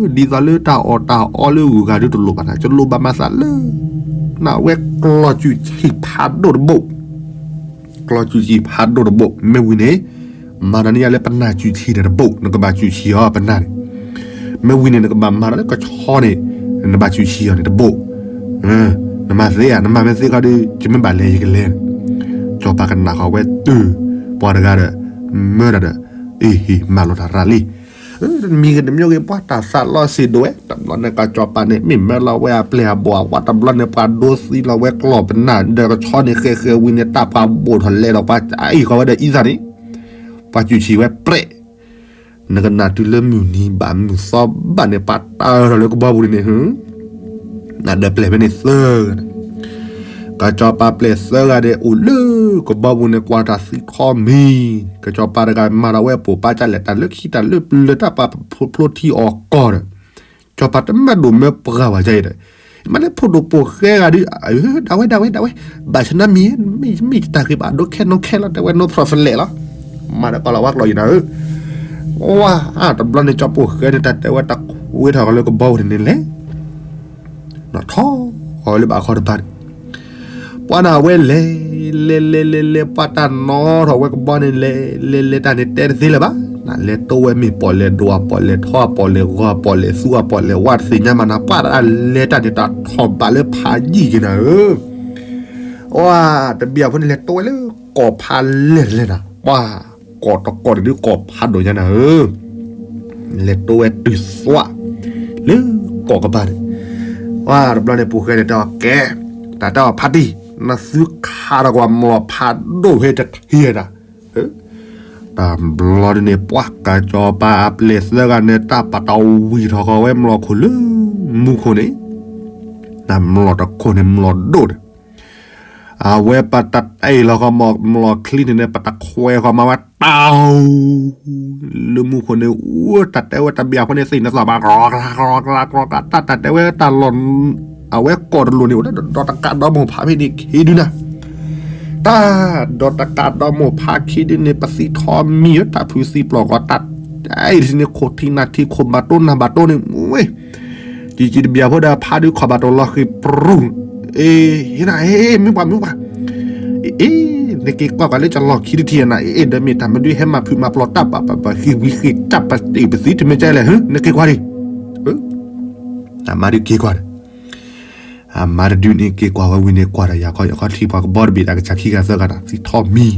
ဒ်သိးလၢတၢ်အီၣ်တၢ်အီလၢဂုၤဂၤဒုတလိၣ်ဘၣ်နၤ, ကလိၣ်ဘၣ်မၤသးလၢ နဝဲကျီၢ်စူၣ်ဆံးဖးဒိၣ်တဘိၣ်, ကျီၢ်စူၣ်ဆံးဖးဒိၣ်တဘိၣ်, မ့ၢ်ဝံၤန့ၣ်, မၤဒီးန့ၢ်ယၤလၢပနၢ်စူၣ်ဆံးန့ၣ်တဘိၣ်, နကဘၣ်စူၣ်ဆံးအီၤပနၢ်န့ၣ်, မ့ၢ်ဝံၤန့ၣ် နကဘၣ်မၤဒီးလၢကဆီန့ၣ်, နဘၣ်စူၣ်ဆံးအီၤန့ၣ်တဘိၣ်, နမၤသ့ဧါ, နမၤမ့ၢ်သ့ခီဒီး ယမ့ၢ်ဘၣ်လဲၤယကလဲၤန့ၣ်, စီၤပၤကနၣ်ဃီၤဝဲတုၤ, ပှၤတဂၤဒီး, မၢတၢ်ဒီး, အ့ဟ့ၣ် မၤလိာ်တၢ်ရၤလံ တမံၤဂ့ၤတမံၤဂ့ၤ ပှၤတၢ်သးလီၤစ့ၢ်ဒိၣ်ဝဲ, တဘျီန့ၣ် ကစီၤပၤန့ၣ် မ့ၢ်မၢလီၤဝဲအပျဲၢ်အဘီၣ်အဝါ, တဘျီန့ၣ် ပှၤဒိသံလီၤဝဲကျီၢ်ပနၢ်ဒီးကဆီန့ၣ် ဃဲဃဲဝံၤန့ၣ် တၢ်ပှၤဘိၣ်ထီၣ်လဲၤဒီးပှၤအံၤဃီၤဝဲဒီးအံသၣ်န့ၣ်, ပှၤစူၣ်ဆံးဝဲပြဲး, နကနၣ်တုၤလၢမုၢ်နံၤဘၣ်မုၢ်သီဘၣ်န့ၣ် ပှၤတၢ်ထီၣ်လၢကဘီပူၤန့ၣ်, နဒီးပျဲၢ်ဖဲန့ၣ်သၢဂၤန့ၣ် ကစီၤပၤပျဲၢ်သၢဂၤန့ၣ် အိၣ်လၢကဘီပူၤန့ၣ် ကွၢ်တၢ်သံထီမံၤ, ကစီၤပၤတဂၤမၤဒီးဝဲပိာ်ပာ်ကၢ်လဲၣ် တၢ်လၢခံတၢ်လၢပျၢၤ တၢ်ပာ်ဖျိထံအီၣ်ကီၢ်ဒီး, ကစီၤပၤတမၢဒိၣ်မၢပှၢ်ဝဲဒ်အံၤဒီး, မ့ၢ်လၢဖိဒိၣ်ပိာ်ဃဲဂၤဒုး, ဒၣ်ဝဲဒၣ်ဝဲဒၣ်ဝဲ, ဘၣ်ဆၣ်နမံၤ, မ့ၢ်တၢ်ဂ့ၤဘၣ်ဒိခဲနီခဲလီၤ တဲဝဲ no problem လီၤ, မၤဒီးကီၢ်လီၤဝါကျိာ်အံၤနၤဧၢ, ဝါ, တဘျီန့ၣ် ကၠီပိာ်ဃဲန့ၣ် တၢ်တဲဝဲတၢ်ဝ့ထီၣ်ကီးလၢကဘီပူၤန့ၣ်န့ၣ်လဲၣ် နထီၣ်ဃီၤလၢဘၣ်ခီတဘၣ်န့ၣ်, ပှၤန့ၣ်အဝဲလဲၤ, လဲၤလဲၤလဲၤလဲၤ ပှၤတၢ်နီၣ်ထီၣ်ဝဲကဘီန့ၣ်လဲၤ, လဲၤလဲၤတၢ်န့ၣ်တဲတသ့လၢၤဘၣ်, နလဲၤတိဝဲမ့ၢ်ပီၣ်လဲၣ်ဒိၣ် အပီၣ်လဲၣ်ထီ အပီၣ်လဲၣ်ဂီၤ အပီၣ်လဲၣ်သူ အပီၣ်လဲၣ်ဝါတသ့ၣ်ညါမးနၤ ပှၤတၢ်လဲၤတၢ်န့ၣ် တၢ်ထီၣ်ဘၣ်လၢဖးယံာ်က့ၤနၤဧၢ, ဝါ, တဘျီဖိန့ၣ်လဲၤတိဝဲလၢကီၢ်ဖးလဲၢ်တလဲၢ်နၤ, ပှၤ, ကီၢ်တကီၢ်န့ၣ်ဒုးကီၢ်ဖးဒိၣ်ညါနၤဧၢ လဲၤတိဝဲတုၤသွး, လၢကီၢ်ကပၤန့ၣ်, ဝါ, တဘျီန့ၣ် ပိာ်ဃဲန့ၣ်တဲအီၤကဲ, တၢ်တဲအီၤဖးတံၢ်, နသုခးထီၣ်ကွၢ်မျိာ်ဖးဒိၣ်ဖဲတထံၣ်နၤ, တဘျီဒုန့ၣ် ပှၤကစီၤပၤအပျဲၢ်သၢဂၤန့ၣ် တၢ်ပာ်တၢ်ဝံၢ်ထီၣ်ဃီၤဝဲမျိာ်ခိၣ်လၢမူခိၣ်န့ၣ်, တၢ်မျိာ်တခိၣ်န့ၣ်မျိာ်ဒိၣ်န့ၣ် အဝဲပတၢ်တၢ်အ့ၣ်လီၤဃီၤ မျိာ်ချံန့ၣ်န့ၣ် ပတၢ်ခွဲးဃီၤမၤဝဲတၢ်, လၢမူခိၣ်န့ၣ် တၢ်တဲဝဲတၢ်ဘံၣ်အဃိန့ၣ် သ့ၣ်န့ၣ်သီၣ်ဘၣ် ကြီကြီကြီကြီ တၢ်တဲဝဲတၢ်လီၢ်, အဝဲကိးတလိၣ်န့ၣ် အိၣ်ဒီးတကးဒီးမိၢ်ဖးဖဲန့ၣ်ခံဒုနၤ, တၢ်ဒီးတကးဒီးမိၢ်ဖးခံဒုန့ၣ် ပသံထီမံၤဧၢ တၢ်ဖုသံပျီၢ်ဂီၤ တၢ် အ့ၣ်န့ၣ် ခိၣ်ထံနၢ်ထံ ခိၣ်ဘၣ်တိၢ်နၢ်ဘၣ်တိၢ်န့ၣ်, ဝဲ, ကံကံတဘံၣ်အဖိဒီးဖးဒုးခီၣ်ဘၣ်တိၢ်လီၤဃံၤပြူၤ, အ့ၣ်, ဟ့ၣ်နၤ, ဟ့ၣ်, မ့ၢ်ပှၤ မ့ၢ်ပှၤ, အ့ၣ်, နက့ၤကွၢ်ကွၢ်လၢကလီၢ်ခံတထံၣ်နၤ, အ့ၣ်, ဒီးမ့ၢ်တၢ်မနုၤဟဲမၤဖုးမၤပျီၢ်တၢ် ပှၤပှၤပှၤဃံၤဝံၤဃံၤတၢ် ပတ့ၢ်ပသံတမ့ၢ်ကဲလဲၣ်, နက့ၤကွၢ်ဒံး, အမါဒုးက့ၤကွၢ်န့ၣ် အမါတဒုန့ၣ် က့ၤကွၢ်ဝဲဝံၤန့ၣ် ကွၢ်ဒီးယၤခီယၤခီထံပှၤကဘီတဘ့ၣ်ဒီး ကစၢ်ခံဂၤသၢဂၤဒီး သံထီမံၤ,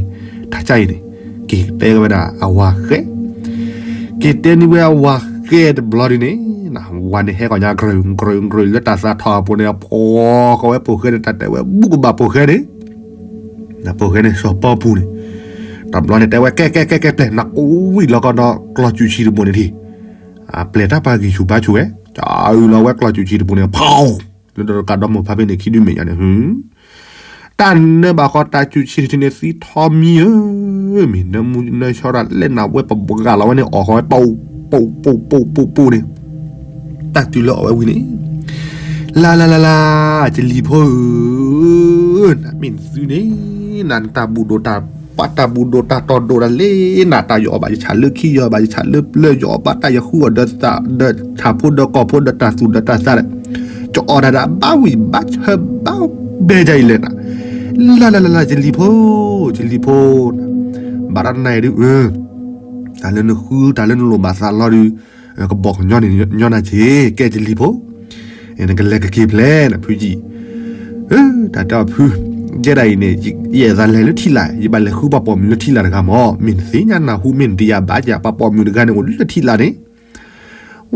တၢ်ကၢ်အံၤန့ၣ် က့ၤတဲဝဲဒၣ်အဝၤဃဲ, က့ၤတဲန့ၢ်ဝဲအဝၤဃဲတဘျီဒုန့ၣ်, ဝၤန့ၣ်ဟဲကီၢ်ညါ ကြၢးကြၢးကြၢး လၢတၢ်သးထီၣ်အပူၤန့ၣ် အဖီဃီၤဝဲပိာ်ဃဲန့ၣ် တၢ်တဲဝဲ ဘူးကဘၣ်ပိာ်ဃဲန့ၣ်, ပိာ်ဃဲန့ၣ် စီၤပီပူၤန့ၣ်, တဘျီန့ၣ်တဲဝဲ ကဲကဲကဲကဲ ပျဲၢ် နကိးဝံၤလီၤကီးဒီးကျီၢ်စူၣ်ဆံးတဘိန့ၣ်ထံၣ်, အပျဲၢ်တၢ်ပှၤဂံၢ်ဆူၣ်ဘါဆူၣ်ဝဲ, ကအုလီၤဝဲကျီၢ်စူၣ်ဆံးတဘိန့ၣ် ဖီၣ်, လၢဒီးတကးဒီးမိၢ်ဖးဖဲန့ၣ်ခံဒုမဲာ်ညါန့ၣ် ဟု တၢ်နၢဘၣ်ဃီတၢ်စူၣ်ဆံးတထံၣ်န့ၣ် သံထီမံၤဧၢ, မ့ၢ်နၢမူနၢဆှီတၢ်လဲၣ်နၤ ဝဲပဘှါလီၤဝဲန့ၣ် အီၣ်ဃီဝဲ ပူၤပူၤပူၤပူၤပူၤန့ၣ်, တၢ်တုၤလၢအီၣ်ဝဲဝံၤန့ၣ်, လၢလၢလၢလၢ, ကလံၤဖိဧၢ, နမ့ၢ်နသုန့ၣ်, နတၢ်ဘူၣ်ဒိၣ်တၢ်ပာ်တၢ်ဘူၣ်ဒိၣ်တၢ်တီၢ်ဒိၣ်တၢ်လဲၣ်နၤ, တၢ်ယအီၣ်ဘၣ်ယဆၣ်လၢခံ ယအီၣ်ဘၣ်ယဆၣ်လၢပျၢၤ ယအီၣ်ဘၣ်တၢ်ယဃုအီၣ်ဒီး ဒီးဆၣ်ဖိဒီးကီၢ်ဖိဒီးတၢ်သူၣ်ဒီးတၢ်သးဒီး, ယအီၣ်တၢ်ဒီးဘၣ်ဝံၣ်ဘၣ်ဆၢဘၣ်ဘဲဒ်အံၤလဲၣ်နၤ, လၢလၢလၢလၢ ကလံၤဖိ, ကလံၤဖိ, ဘၣ်တၢ်နၤအံၤဒုး, တၢ်လၢနဃုတၢ်လၢနလိၣ်ဘၣ်သးလီၤဒုး, ကဘီကညီန့ၣ်ညီနၤက့ၤ ကဲကလံၤဖိ, နကလဲၤကက့ၤဖျဲးနဖုယံာ်, တၢ်တဲအီၤဖု, ယဲဒၣ်အံၤန့ၣ် ယအဲၣ်ဒိးလဲၤလၢထံလာ် ယဘၣ်လဲၤဃုပှၤပိာ်မုၣ်လၢထံလာ်တဂၤမး, မ့ၢ်နသ့ၣ်ညါနၢ်ဟူ မ့ၢ်နတယာ်ဘၣ်ယၤ ပှၤပိာ်မုၣ်တဂၤန့ၣ်အိၣ်လၢထံလာ်န့ၣ်,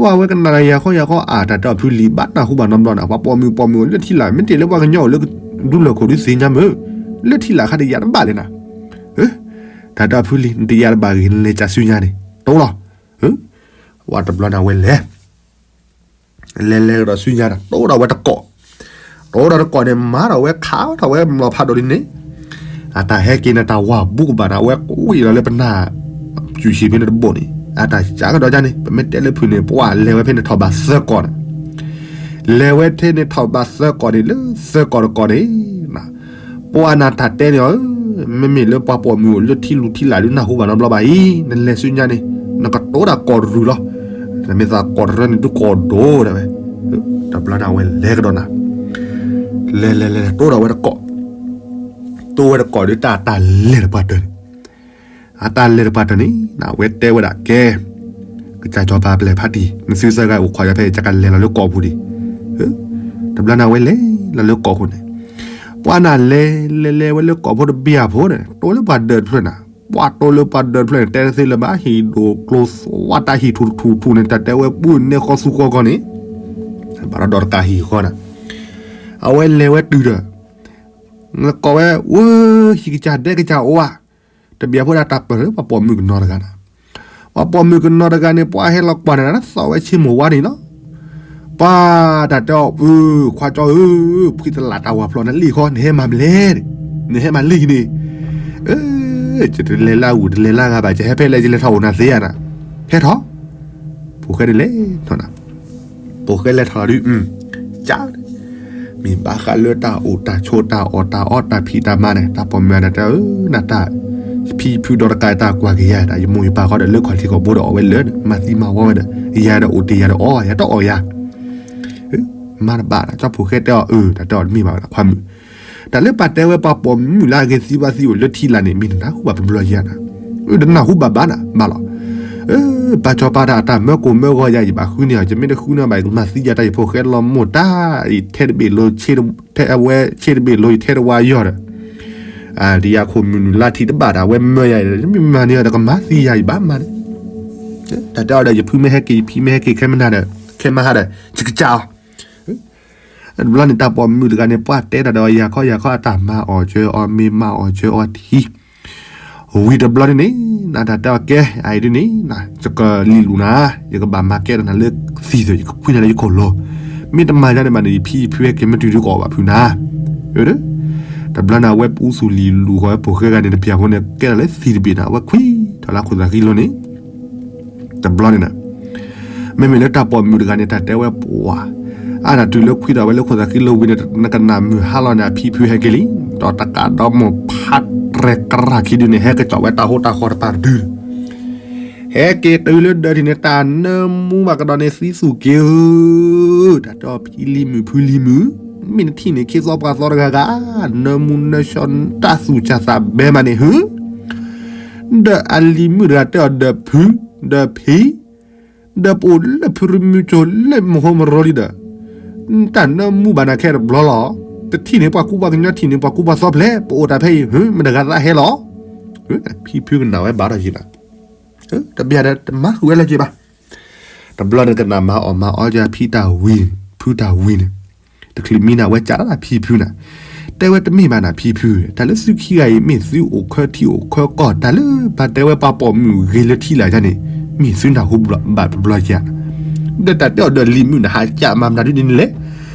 ဝဲဝဲကနၣ်ယၤဃီယၤဃီ အါ တၢ်တဲအီၤဖုလံၤ ဘၣ်နၢ်ဟူဘၣ်နီတဘျီနၤ ပှၤပိာ်မုၣ်ပိာ်မုၣ်အိၣ်လၢထံလာ် မ့ၢ်တ့ၢ်လၢပှၤကညီအိၣ်လၢဒူလၢၢ်ခိၣ်ဒုးသ့ၣ်ညါမုၢ်, လၢထံလာ်ခါတယာ်တဘၣ်လဲၣ်နၤ, တၢ်တဲအီၤဖုလံၤ နတယာ်တဘၣ်ဂ့ၤ နလဲၤကးဆူညါန့ၣ် တိလီၤ, ဝဲတဘျီန့ၣ်ဝဲလဲၤ လဲၤလဲၤကဒီးဆူညါဒီး တိဒီးဝဲတကိး, တိဒီးတကိးန့ၣ် မၤထီၣ်ဝဲခးထီၣ်ဝဲမျိာ်ဖးဒိၣ်လံန့ၣ်, အတၢ်ဟဲက့ၤန့ၣ် တၢ်ဝၤဘူးကဘၣ်န့ၣ် အဝဲကွံာ်လီၤလၢပနၢ် ယူၢ်ဆံၣ်ဖဲန့ၣ်တဘိန့ၣ် အတၢ်ကးကဒီးဒ်န့ၣ် ပမ့ၢ်တဲလၢဖုၣ်န့ၣ် ပှၤလဲၤဝဲဖဲန့ၣ်ထီၣ်ဘးသၢကီၢ်န့ၣ်, လဲၤဝဲထဲန့ၣ်ထီၣ်ဘးသၢကီၢ်န့ၣ် လၢသၢကီၢ်တကီၢ်န့ၣ် ပှၤနၢ်တၢ်တဲန့ၣ်အီၤ, မ့မ့ၢ်လၢပှၤပိာ်မုၣ်အိၣ်လၢထံလူၤထံလာ်ဒုးနၢ်ဟူဘၣ်နီတဘျီဘၣ်အံၤ, နလဲၤဆူညါန့ၣ် နကတိၤတၢ်ကီၢ်တရူၢ်လီၤ. နမ့ၢ်သးကီၢ်တရၢန့ၣ် ဒုးကီၢ်ဒိၣ်ဒၣ်ဝဲ. တဘျီန့ၣ်အဝဲလဲၤကဒီးနၤ, လဲၤလဲၤလဲၤလဲၤ တိၢ်ဒီးဝဲတကီၢ်, တိၢ်ဝဲတကီၢ်ဒုးတၢ်တၢ်လဲၤတပှၢ်တၢၢ်န့ၣ် အတၢ်လဲၤတပှၢ်တၢၢ်န့ၣ် အဝဲတဲဝဲဒၣ်ကဲ, ကစၢ်စီၤပၤပျဲၢ်ဖးတံၢ် နသုသၢဂၤအိၣ်ခိးယၤဖဲအံၤ ယကလဲၤလီၤလၢကီၢ်ပူၤဒံး. တဘျီန့ၣ်အဝဲလဲၤလီၤလၢကီၢ်ပူၤန့ၣ်, ပှၤနၢ်လဲၤလဲၤလဲၤဝဲလၢကီၢ်ဖိတဘ့ၣ်အဖိန့ၣ် တိၢ်လၢပှၤဒၢးတဖျၢၣ်နၤ, ပှၤတိၢ်လၢပှၤဒၢးတဖျၢၣ်န့ၣ် တဲတသ့လၢၤဘၣ် ဟံၣ်ဒိၣ်ကျိသွါတၢ်ဟံၣ်ထူၣ်ထူၣ်ထူၣ်န့ၣ် တၢ်တဲဝဲပူၤန့ၢ်ဃီသူဃီကီၢ်န့ၣ်, ဘၣ်ဒီးဒီးတကးဟံၣ်ဃီနၤ, အဝဲလဲၤဝဲတုၤဒီး နကိးဝဲ ဝဲ ဟံၣ်ကစၢ်ဒဲကစၢ်အိၣ်ဧါ, တဘၣ်ဖိဒၣ်တၢ်ပၢၢ်လၢပှၤပိာ်မုၣ်ကနီၤတဂၤနၤ, ပှၤပိာ်မုၣ်ကနီၤတဂၤန့ၣ် ပှၤဟဲလီၤကွၢ်န့ၣ် သီၣ်ဝဲဆ့မိၢ်ဝါန့ၣ်လီၤ. ပှၤတၢ်တဲအီၤ အၢ ခွါကၠီဧၢ, ဖှံတလးတၢ်ဝၤဖျိးနလံၣ်ဃီ နဟဲမၤမလဲၣ်, နဟဲမၤလံၣ်န့ၣ်, ယတလဲၤလၢအဂုၢ်တလဲၤလၢအဂၤဘၣ် ယဟဲဖဲလဲၣ် ယလဲၤထီၣ်အိၣ်နၤသ့ဧါနၤ, ဟဲထီၣ် ဖိၣ်ဃဲန့ၣ်လဲၤထီၣ်နၤ, ဖိၣ်ဃဲလဲၤထီၣ်လီၤဒုး, ကၠး, မ့ၢ်ဘၣ်ဃးလၢတၢ်အိၣ်တၢ်ဆိးတၢ်အီၣ်တၢ်အီတၢ်ဖံးတၢ်မၤန့ၣ် တၢ်ပိာ်မုၣ်အတၢ်တဲအၢ နတၢ်, ယဖံယဖုဒီးတကးတၢ်ကွၢ်က့ၤယၤ တၢ်ယမိၢ်ယပၢ်ဃီဒီးလၢခီၣ်ထံးခီၣ်ဘိဒီးအီၣ်ဝဲလၢာ် မၤသံမၤဝီဝဲဒီး ယၤဒီးအိၣ်တ့ၢ်ယၤဒီးအီၣ် ယၤတအီၣ်ယၤ မၤတဘၣ်ဒီး ကၠီဖိၣ်ဃဲတဲအီၤ အၢ တၢ်တဲအီၤတမ့ၢ်ဘၣ်ဝဲဒၣ်ခွါမုၣ်, တၢ်လၢပှၤတဲဝဲပှၤပိာ်မုၣ်လၢအဂ့ၤသံဝါသံအိၣ်လၢထံလာ်န့ၣ် မ့ၢ်နနၢ်ဟူဘၣ်တဘျီယၤနၤ, အၢ တနၢ်ဟူဘၣ်ဘၣ်နၤ ဘၣ်လီၤ, အၢ ပၢ်ကၠီပၢ်တၢ်အတၢ်မၢကိၢ်မၢဂီၤယၤ ယဘၣ်ဃုန့ၢ်အီၤ ယမ့ၢ်တဃုန့ၢ်ဘၣ် ယကမၤသံယၤတၢ်ယဖိၣ်ဃဲလီၤမိၢ်တၢ် ယထဲတဘ့ၣ်လိၤ ထဲအဝဲဆ့တဘ့ၣ်လိၤ ယထဲတဝါယီၤဒီး ဒ်ယၤခိၣ်မုၢ်နုာ်လါထံးတဘၣ်ဒီး အဝဲမၢယၤ မ့ၢ်မၤန့ၢ်အီၤဒီးကမၤသံယၤ ယဘၣ်မၤန့ၣ်, တၢ်တဲအီၤဒီး ယဖုမ့ၢ်ဟဲက့ၤ ယဖံမ့ၢ်ဟဲက့ၤ ခဲမနၤဒီး ခဲမဟါဒီး ယကစၢ်အီၤ, တဘျီန့ၣ် တၢ်ပိာ်မုၣ်တဂၤန့ၣ် ပှၤတဲတၢ်ဒီး ယၤခီယၤခီ အတၢ်မၤအီၣ်စၢၤအီၤ မ့ၢ်မၤအီၣ်စၢၤအီၤထံ ဝံၤတဘျီန့ၣ်န့ၣ် နတၢ်တဲအီၤကဲ အအံၤဒ်န့ၣ် ယကလံၣ်လူၤနၤ ယကဘၣ်မၤကဲဒီးနၤလၢသံၣ်သ့ၣ် ယကဖှံနၤလၢယခိၣ်လိၤ, မ့ၢ်တမၤယၤန့ၣ်ဘၣ်န့ၣ် ယဖံယဖုဟဲက့ၤမ့ၢ်တုၤဒုးကအီၣ်ဘၣ်ဖုနၤ, အၢ, တဘျီန့ၣ် အဝဲပူသူၣ်လံၣ်လူၤဃီဝဲ ဖိၣ်ဃဲဂၤန့ၣ် တပျၢ်ဖိန့ၣ် ကဲထီၣ်လၢသံၣ်တဘ့ၣ်န့ၣ် အဝဲခွံထီၣ်လၢခိၣ်သးဃံလိၤန့ၣ် တဘျီန့ၣ် မ့မ့ၢ်လၢတၢ်ပိာ်မုၣ်တဂၤန့ၣ် တၢ်တဲဝဲပှၤ, အါနၤတုၤလၢခွံဒီးဝဲလၢခိၣ်သးဃံလိၤဝံၤန့ၣ် နကနၣ်မုၢ်ဟါလီၤန့ၣ် အဖံဖုဟဲက့ၤလံ, ဒီးတကးဒီးမိၢ်ဖးရဲၣ်ကရၢ်ခံဒုန့ၣ် ဟဲကစီၣ်ဝဲတၢ်ဟိတၢ်ဃီတပၤတဒု, ဟဲက့ၤတုၤလၢဒၢးထံးန့ၣ် တၢ်နၢမူဘၣ်ကဒီးန့ၣ် သံသူၣ်က့ၤဧၢ, တၢ်တဲအီၤဖံလံၤမုၣ်ဖုလံၤမုၣ်, မ့ၢ်နထံၣ်န့ၣ် ခ့သီပှၤသီတဂၤဂၤ, နၢမူနၢဆှီ တၢ်သူၣ်စၢ်သးဘဲမးန့ၣ် ဟု ဒီးအလံၤမုၣ်တဂၤတဲအီၤ ဒီးဖု, ဒီးဖံ, ဒီးပအိၣ်လၢဖုရမုၢ်ကၠိလၢမဟိမရီလံဒီး, တၢ်နၢမူဘၣ်နၤခဲတဘျီလီၤ. တထံၣ်န့ၢ်ပှၤကူပှၤကညီ ထံၣ်န့ၢ်ပှၤကူပှၤသီဖျဲး ပအိၣ်တၢ်ဖဲအံၤ ဟု မတၤဂၤသးဟဲလီၤ. ဖံဖုကနၣ်ဝဲဘၣ်ဒီးယံၤနၤ, တဘၣ်ဒီးတမၤဃုာ်ဝဲလၢၤက့ၤဘၣ်. တဘျီန့ၣ်ကနၣ်မၤအီၣ်မၤအီယၤဖံတၢ်ဝံၤ, ဖုတၢ်ဝံၤန့ၣ်, တချုးမံန့ၣ် အဝဲကးဒၣ်ဖံဖုနၤ, တဲဝဲတမ့ၢ်ဘၣ်နၤဖံဖု, တၢ်လၢသုခံဂၤအံၤ မ့ၢ်သုအိၣ်ခၢထံအိၣ်ခၢကီၢ် တၢ်လၢပှၤတဲဝဲပှၤပိာ်မုၣ်ဂ့ၤလၢထံလာ်ယါန့ၣ် မ့ၢ်သုနၢ်ဟူဘၣ်တဘျီယါနၤ, ဒီးတၢ်တဲအီၤဒီးလံၤမုၣ်နဟးကးမၤမနုၤဒ်န့ၣ်လဲၣ်.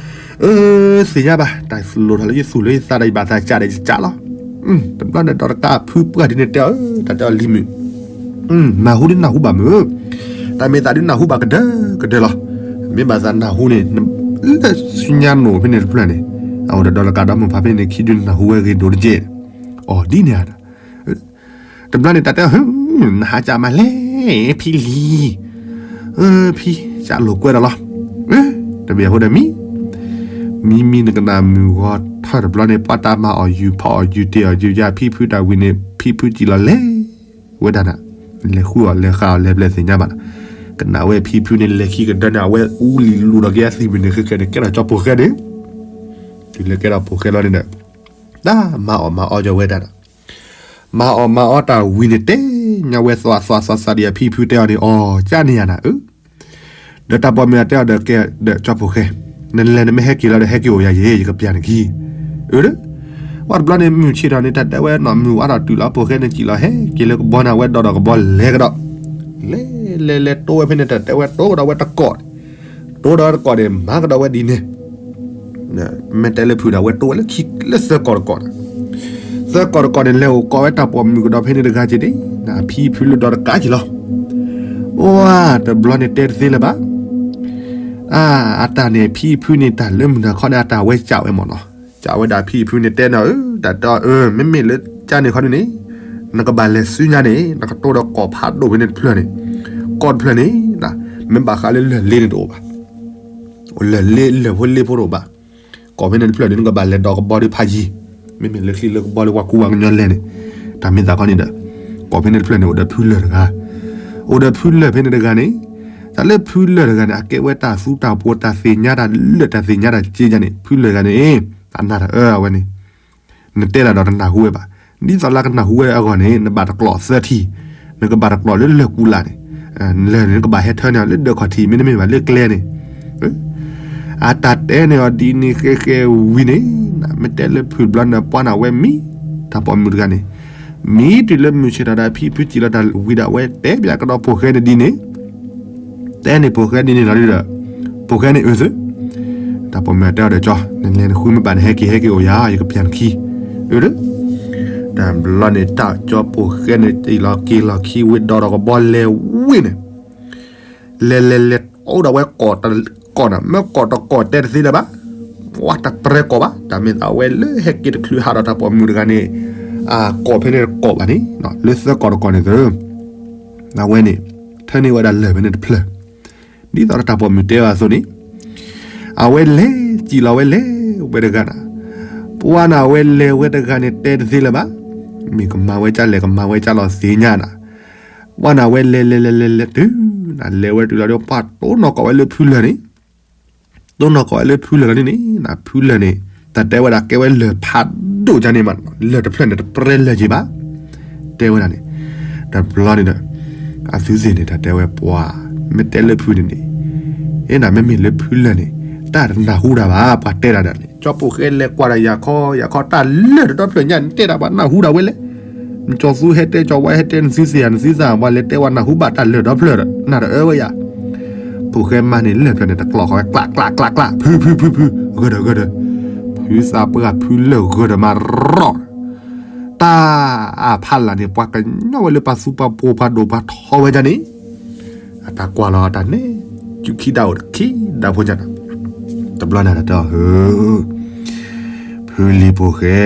အၢ သ့ၣ်ညါဘၣ် တၢ်လိၣ်ထီၣ်လၢယသူၣ်လၢယသးဒီး ယဘၣ်သးကးဒီးယကးလီၤ. တဘျီန့ၣ်ဒီးတကးဖုပှၢ်ဒ်န့ၣ်တဲအီၤ, တၢ်တဲအီၤလံၤမုၣ်, နၢ်ဟူဒ်နၢ်ဟူဘၣ်မုၢ်, တၢ်မ့ၢ်သးဒ်နၢ်ဟူဘၣ်ကဒၢကဒၢလီၤ. မ့ၢ်ဘၣ်သးနၢ်ဟူန့ၣ် လၢဆူညါနိၣ်ဖဲန့ၣ်တဖျၢၣ်န့ၣ်, အအိၣ်ဒီးဒီးတကးဒီးမိၢ်ဖးဖဲန့ၣ်ခံဒုန့ၣ် နၢ်ဟူဝဲဂ့ၤဒိၣ်တက့ၢ်. အီၤဒ်န့ၣ်ဧါ. တဘျီန့ၣ်တၢ်တဲအီၤ, နဟးကးမၤလဲၣ် ဖံလံၤ, ဖံကးလိာ်ကွဲဒီးလီၤ. တဘၣ်အဃိဒီးမံ, မံမံနကနၣ်မုၢ်ဂီၤထီၣ်တဘျီန့ၣ် ပှၤတၢ်မၤအီၣ်ယုၢ်ဖီအီၣ်ယုၢ်တ့ၢ်အီၣ်ယုၢ်ယါဖံဖုတၢ်ဝံၤန့ၣ် ဖံဖုစံၣ်လီၤလဲၤဝဲဒၣ်နၤ, လဲၤဃုအီၣ်လဲၤဃုအီၣ်လဲၤဘျဲၣ်သ့ၣ်ညါဘၣ်နၤ, ကနၣ်ဝဲဖံဖုန့ၣ်လဲၤခံကဒၢန့ၣ် အဝဲအူလံၤလူၤဒီးက့ၤအသံၣ်မုၢ်န့ၣ် ဃဲဃဲန့ၣ် ကဲထီၣ်ကၠီဖိၣ်ဃဲန့ၣ်, တုၤလၢကဲထီၣ်ဖိၣ်ဃဲလီၤန့ၣ်ဒီး, တၢ်မၤအီၣ်မၤအီယၤဝဲဒၣ်နၤ မၤအီၣ်မၤအီတၢ်ဝံၤန့ၣ် တဲညါဝဲသွးသွးသွးသွးဒံးအဖံဖုတဲအီၤန့ၣ် အီၤကၠၢ်န့ၢ်ယၤနၤဧၢ, ဒီးတၢ်ပိာ်မုၣ်အတဲအီၤဒီးကဲဒီးကၠီဖိၣ်ဃဲ, နလဲၤနမ့ၢ်ဟဲက့ၤလီၤဒီးဟဲက့ၤအိၣ်ယၤယဲ ယကပျၢ်နက့ၤ, အၢ, ဝဲတဘျီန့ၣ်မုၢ်ဆ့ၣ်ထီၣ်န့ၣ် တၢ်တဲဝဲနီၢ်မုၢ်ဝါထီၣ်တုၤလီၤဖိၣ်ဃဲန့ၣ်စံၣ်လီၤဟဲက့ၤလၢကဘီန့ၣ် အဝဲဒီးဒီးကဘီလဲၤကဒီး, လဲၤလဲၤလဲၤတိၢ်ဝဲဖဲန့ၣ် တၢ်တဲဝဲတိၢ်ကဒီးဝဲတကီၢ်, တိၢ်ဒီးဝဲတကီၢ်န့ၣ် မၤကဒီးဝဲဒ်န့ၣ် မ့ၢ်တဲလၢဖုးဒီး အဝဲတိၢ်ဝဲလၢခံလၢသၢကီၢ်တကီၢ်န့ၣ်, သၢကီၢ်တကီၢ်န့ၣ် လဲၤအိၣ်ကိးဝဲတၢ်ပိာ်မုၣ်ကဒီးဖဲန့ၣ်တဂၤက့ၤန့ၣ်, ဖံဖုလၢဒီးတကးက့ၤလီၤ. အိၣ်တဘျီန့ၣ်တဲတသ့လၢၤဘၣ်. အ အတၢ်န့ၣ် ဖံဖုန့ၣ် တၢ်လၢမုၢ်နၤခီန့ၣ် အတၢ်ဝဲကးဝဲမ့ၢ်နီၤ, ကးဝဲဒၣ်ဖံဖုန့ၣ်တဲနီၤ, အၢ တၢ်တီအၢ မ့မ့ၢ်လၢကန့ၣ်ခီဒုန့ၣ်, နကဘၣ်လဲၤဆူညါန့ၣ် နကတိဒီးကီၢ်ဖးဒိၣ်ဖဲန့ၣ်တဖျၢၣ်န့ၣ်, ကီၢ်တဖျၢၣ်န့ၣ် မ့ၢ်ဘၣ်ဃးလၢလၢၢ်လ့န့ၣ်တအိၣ်ဘၣ်, လၢၢ်လ့ လၢၢ်ဖိလ့ဖိတအိၣ်ဘၣ်. ကီၢ်ဖဲန့ၣ်တဖျၢၣ်န့ၣ် နကဘၣ်လဲၤဒီးကဘီဒုဖးယံၤ, မ့မ့ၢ်လၢချံလၢကဘီလၢပှၤကူပှၤကညီလဲၤန့ၣ်, တၢ်မ့ၢ်သးခီန့ၣ်ဒီး, ကီၢ်ဖဲန့ၣ်တဖျၢၣ်န့ၣ် အိၣ်ဒီးဖုလၢၢ်တဂၤ, အိၣ်ဒီးဖုလၢၢ်ဖဲန့ၣ်တဂၤန့ၣ်, တၢ်လၢဖုလၢၢ်တဂၤန့ၣ် အကဲဝဲတၢ်သူတၢ်ပှိၤ တၢ်သ့ၣ်ညါတၢ်လၢာ် တၢ်သ့ၣ်ညါတၢ်က့ညါန့ၣ် ဖုလၢၢ်တဂၤန့ၣ်, အနၢ်တအၢအဝဲန့ၣ် နတဲတၢ်ဒီးတနၢ်ဟူဝဲဘၣ်. ဒ်သိးလၢကနၢ်ဟူဝဲအဂီၢ်န့ၣ် နဘၣ်တကျိးသၢထံၣ်, နကဘၣ်တကျိးလၢလၢၢ်ကူလာ်န့ၣ်, လၢၢ်န့ၣ် နကဘၣ်ဟဲထၢန့ၢ်အီၤလၢဒၢးခီၣ်ထံး မ့တမ့ၢ်ဘၣ်လၢကျဲန့ၣ်. အတၢ်တဲန့ၢ်အီၤဒ်န့ၣ်ဃဲဃဲဝံၤန့ၣ်, မ့ၢ်တဲလၢဖုတဘျီန့ၣ် ပှၤန့ၣ်ဝဲမံ, တၢ်ပိာ်မုၣ်တဂၤန့ၣ် မံတုၤလၢမုၢ်ဆ့ၣ်ထီၣ်ဒီး ဖံဖုစံၣ်လီၤတၢ်ဝံၤဒီး အဝဲတဲဘၣ်ကဒီးဖိၣ်ဃဲန့ၣ်ဒ်န့ၣ် တဲန့ၢ်ဖိၣ်ဃဲဒ်န့ၣ်လီၤဒီး, ဖိၣ်ဃဲန့ၣ်အုးသု, တၢ်ပိာ်မုၣ်တဲအီၤဒီး ကၠီ နလဲၤနဃုမ့ၢ်ဘၣ်န့ၣ် ဟဲက့ၤဟဲက့ၤအိၣ်ယၤ ယကပျၢ်နခံ, အုးဒီး, တဘျီန့ၣ် တၢ်ကၠီဖိၣ်ဃဲန့ၣ် စံၣ်လီၤက့ၤလီၤခံဝံၤဒီးကဘီလဲၤဝံၤန့ၣ် လဲၤလဲၤလဲၤအိၣ်ဒီးဝဲကီၢ်တကီၢ်န့ၣ် မ့ၢ်ကီၢ်တကီၢ်တဲတသ့လၢၤဘၣ်, ပှၤတပြဲကီၢ်ဘၣ် တၢ်မ့ၢ်သးဝဲလၢဟဲက့ၤတချုးဟးဒီးတၢ်ပိာ်မုၣ်တဂၤန့ၣ်, အကီၢ်ဖဲန့ၣ်တကီၢ်ဘၣ်န့ၣ်, လၢသၢကီၢ်တကီၢ်န့ၣ်သၢ, အဝဲန့ၣ်, ထၢန့ၢ်ဝဲဒၣ်လၢၢ်ဖဲန့ၣ်တဖျၢၣ်, ဒ်သိးဒီးတၢ်ပိာ်မုၣ်တဲအီၤအသိးန့ၣ်, အဝဲလဲၤစံၣ်လီၤဝဲလဲၤဝဲတဂၤန့ၣ်, ပှၤန့ၣ်အဝဲလဲၤဝဲတဂၤန့ၣ်တဲတသ့လၢၤဘၣ်, မ့ၢ်ကမၤဝဲကၢ်လဲၣ် ကမၤဝဲကၢ်လီၤသ့ၣ်ညါန့ၣ်, ပှၤန့ၣ်အဝဲလဲၤလဲၤလဲၤလဲၤလဲၤတုၤ, လဲၤဝဲတုၤလီၤဒီး ပှၤတိၢ်နီၣ်ကီးဝဲလၢဖုလၢၢ်န့ၣ် တိၢ်နီၣ်ကီးဝဲလၢဖုလၢၢ်လီၤန့ၣ်, ဖုလၢၢ်န့ၣ်, တၢ်တဲဝဲဒၣ်ကဲဝဲလၢၢ်ဖးဒိၣ်ကန့ၣ်မး, လၢၢ်တဖျၢၣ်န့ၣ်တပြဲလၢၢ်က့ၤဘၣ်, တဲဝဲဒၣ်န့ၣ်, တဘျီန့ၣ်ဒီး, အသုသ့ၣ်န့ၣ် တၢ်တဲဝဲပှၤ, မ့ၢ်တဲလၢဖုန့ၣ်န့ၣ်, အ့ နမ့မ့ၢ်လၢဖုလၢၢ်န့ၣ်, တၢ်တနၢ်ဟူတၢ်ဘၣ် ပှၤတဲတၢ်ဒၣ်န့ၣ်, ကၠီဖိၣ်ဃဲလဲၤကွၢ်ဒီးယၤခီယၤခီ တၢ်လၢၢ်တဒီဖျၢၣ်ညါန့ၣ် တဲတၢ်ပှၤနၢ်ဟူတၢ်ဝဲလဲၣ် ကၠီသူဟဲတဲ ကၠီဝါဟဲတဲ နသုသ့ၣ်ဧါ နသုသး ပှၤလဲၤတဲဝဲနၢ်ဟူဘၣ်တၢ်လၢၢ်ဒီဖျၢၣ်ဒီး နၢ်တအၢဝဲယၤ, ဖိၣ်ဃဲမၤန့ၣ်လၢၢ်ဖျၢၣ်န့ၣ် တကျိးဃီဝဲ ကျးကျးကျးကျး ဖုဖုဖုဖု, ဂၢၢ်ဒီးဂၢၢ်ဒီး, ဖုသးပှၢ်ဖုလၢၢ်ဂၢၢ်ဒီးမၤရီၣ်, တၢ်အဖးလၢ်န့ၣ် ပှၤကညီဝဲလၢပှၤသူပှၤပိာ်ပှၤဒိၣ်ပှၤထီဝဲဒၣ်န့ၣ်, အတၢ်ကွၢ်လီၤအတၢ်န့ၣ်, ယူၤခံဒၣ်အိၣ်တခံဒၣ်ဖိညါန့ၣ်, တဘျီန့ၣ်တၢ်တဲအီၤ ဖုလံၤဖိၣ်ဃဲ,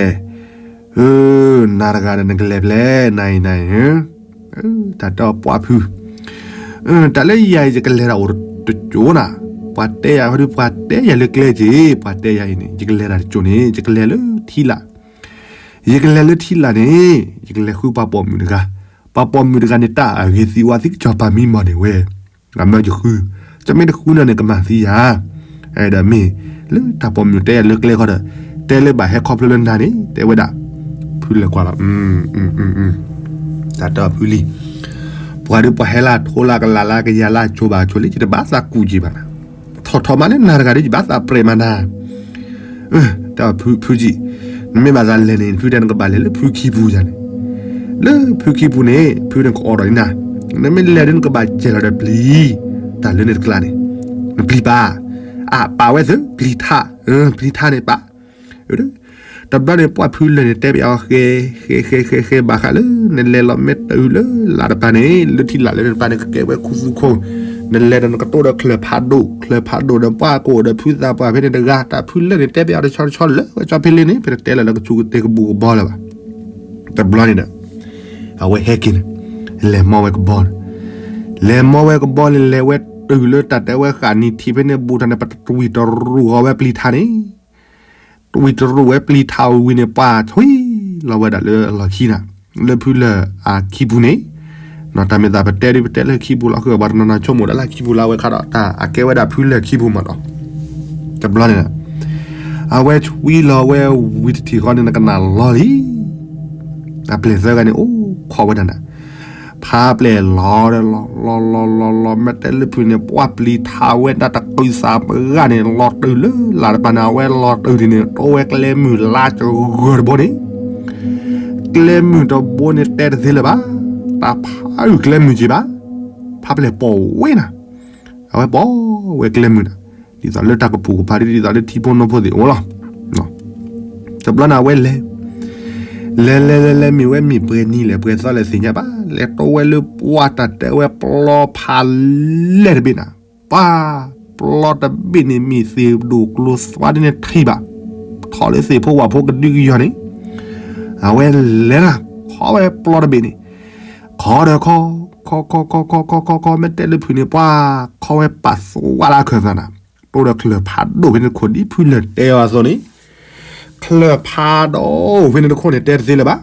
နၤတဂၤဒီးနကလဲၤဖဲလဲၣ် နၤအံၤနၤအံၤ, တၢ်တဲအီၤပှၢ်ဖု, တၢ်လၢယၤအံၤ ယကလဲၤတၢ်အိၣ်တကၠိနၤ, ပှၤတဲယၤဟီဒု ပှၤတဲယၤလၢကျဲက့ၤ ပှၤတဲယၤအံၤန့ၣ် ယကလဲၤတၢ်တကၠိန့ၣ် ယကလဲၤလၢထံလာ်, ယကလဲၤလၢထံလာ်န့ၣ် ယကလဲၤဃုပှၤပိာ်မုၣ်တဂၤ, ပှၤပိာ်မုၣ်တဂၤန့ၣ် တၢ်အဂ့ၤသံဝါသံကစီၤပၤမံမီၢ်န့ၢ်ဝဲ, အမၢယဃု, ကမ့ၢ်တဃုန့ၣ်န့ၣ် ကမၤသံယၤ, ဒီးမ့ၢ်လၢတၢ်ပိာ်မုၣ်တဲယၤလၢကျဲခီဒီး, တဲလၢဘၣ်ဟဲခီဖျိလၢနၤန့ၣ် တဲဝဲဒၣ်, ဖုလဲၤကွၢ်လီၤ, တၢ်တဲအီၤဖုလံၤ, ပှၤဒီးပှၤဟဲလၢထိလၢကလးလၢကယၤလၢကၠိဘၣ်ကၠိလံ ယတဘၣ်သးကူးက့ၤဘၣ်နၤ, ထီၣ်ထီၣ်မးလၢနၤတဂၤဒီး ယဘၣ်သးပြဲးမးနၤ တၢ်ဖုဖုကံ, နမ့ၢ်ဘၣ်သးလဲၤန့ၣ် ဖုတဲနကဘၣ်လဲၤလၢဖုခံပူၤယၤန့ၣ်, လၢဖုခံပူၤန့ၣ် ဖုန့ၣ်ကအိးထီၣ်န့ၢ်နၤ, နမ့ၢ်လဲၤဒီးနကဘၣ်စဲၤလီၤဒီးပျံၤ, တၢ်လၢန့ၣ်တကျါန့ၣ်, နပျံၤပာ်, အပာ်ဝဲသု ပျံၤထါ, ပျံၤထါန့ၣ်ပာ် တဘျီန့ၣ် ပှၢ်ဖုလၢၢ်န့ၣ် တဲဘၣ်အီၤဃဲ, ဃဲဃဲဃဲဃဲ ဘၣ်ဃးလၢ နလဲၤလီၤမ့ၢ်တုၤလၢလၢ်တပၤန့ၣ် လၢထံလာ်လၢန့ၣ်တပၤန့ၣ် ကကဲဝဲခူသူခိၣ်, နလဲၤဒီးနကတိၢ်ဒီးချၢၣ်ဖးဒိၣ်, ချၢၣ်ဖးဒိၣ်ဒီးပှၢ်ကအိၣ်ဒီးဖုသးပှၢ်ဖဲန့ၣ်တဂၤ, တၢ်ဖုလၢၢ်န့ၣ် တဲဘၣ်အီၤတဆီတဆီလၢဝဲကၠီဖဲလ့န့ၣ် ဖဲတတဲလၢလၢကဆူကတ့ၢ်ကဘူၣ်ကဘီလၢၤဘၣ်. တဘျီန့ၣ်ဒီး အဝဲဟဲက့ၤန့ၣ်, လဲၤမီဝဲကဘီန့ၣ်, လဲၤမီဝဲကဘီန့ၣ် လဲၤဝဲတုၤလၢတၢ်တဲဝဲဃာ်နံၤထံးဖဲန့ၣ် ဘူးထီၣ်န့ၣ် ပတဝံၤတရူၢ်ဃီၤဝဲပျံၤထါန့ၣ် တဝံၤတရူၢ်ဝဲပျံၤထါဝံၤန့ၣ် ပှၢ်ဆွံလီၤဝဲဒၣ်လၢအလီၢ်ခံန့ၣ်, လၢဖုလၢၢ်အခံပူၤန့ၣ်, တၢ်မ့ၢ်သးပတဲဒ် ပတဲလၢခံပူၤလီၤ ဃုာ်ပှၤတနီၤနီၤဆိကမိၣ်ဒၣ်လၢခံပူၤလၢအဝဲခါဒီး တၢ်အကဲဝဲဒၣ်ဖုလၢၢ်ခံပူၤမးနီၤ. တဘျီန့ၣ် အဝဲဆွံလီၤဝဲဝံၤတထံၣ်ဃီန့ၣ် နကနၣ်လီၤလံ အပျဲၢ်သၢဂၤန့ၣ် အိၣ်ခိးဝဲဒၣ်န့ၣ်, ဖးပျဲၢ်လီၤဒီးလီၤ လီၤလီၤလီၤလီၤ မ့ၢ်တဲလၢဖုန့ၣ် ပှၢ်ပျံၤထါဝဲဒၣ်တကုးသးပှၢ်န့ၣ် လီၤတုၤလၢလၢ်တပၤန့ၣ် အဝဲလီၤတုၤဒ်န့ၣ် တိဝဲကျဲမုၢ်လါကဂၢၢ်တဘိန့ၣ်, ကျဲမုၢ်တဘိန့ၣ်တဲတသ့လၢၤဘၣ်, တၢ်ဖးအုၣ်ကျဲမုၢ်က့ၤဘၣ်, ဖးပျဲၢ်ပိာ်ဝဲနၤ, အဝဲပိာ်ဝဲကျဲမုၢ်နၤ, ဒ်သိးလၢတၢ်ကပူၤကဖးဒ် ဒ်သိးလၢထံဖိနိဖိသ့ၣ်အိၣ်လီၤ. တဘျီန့ၣ် အဝဲလဲၤ လဲၤလဲၤလဲၤလဲၤ မ့ၢ်ဝဲမ့ၢ်ပှဲၤနံၤလဲၣ် ပှဲၤသီလဲၣ်သ့ၣ်ညါဘၣ်, လဲၤတိဝဲလၢပှၢ်တၢ်တဲဝဲပျီဖးလဲၢ်တဘ့ၣ်နၤ, ပှၤပျီတဘ့ၣ်န့ၣ် မ့ၢ်သ့ၣ်ဒိၣ်ကျိၤသွါဒ်န့ၣ်ထံၣ်ဘၣ်, ထီၣ်လၢသ့ၣ်ဖိဝၣ်ဖိကဒုကယီၤန့ၣ်, အဝဲလဲၤနၤ ခီဝဲပျီတဘ့ၣ်န့ၣ်, ခီဒီးခီ, ခီ, ခီ, ခီ, ခီ, ခီ, ခီ, ခီ, မ့ၢ်တဲလၢဖုးန့ၣ် ပှၤခီဝဲပာ်သွါလၢခၢၣ်သးနၤ, တိဒီးချၢၣ်ဖးဒိၣ်ဖဲန့ၣ်တခိၣ် ဒ်ဖုလၢၢ်တဲအီၤအသိးန့ၣ်, ချၢၣ်ဖးဒိၣ်ဖဲန့ၣ်တခိၣ်န့ၣ် တဲတသ့လၢၤဘၣ်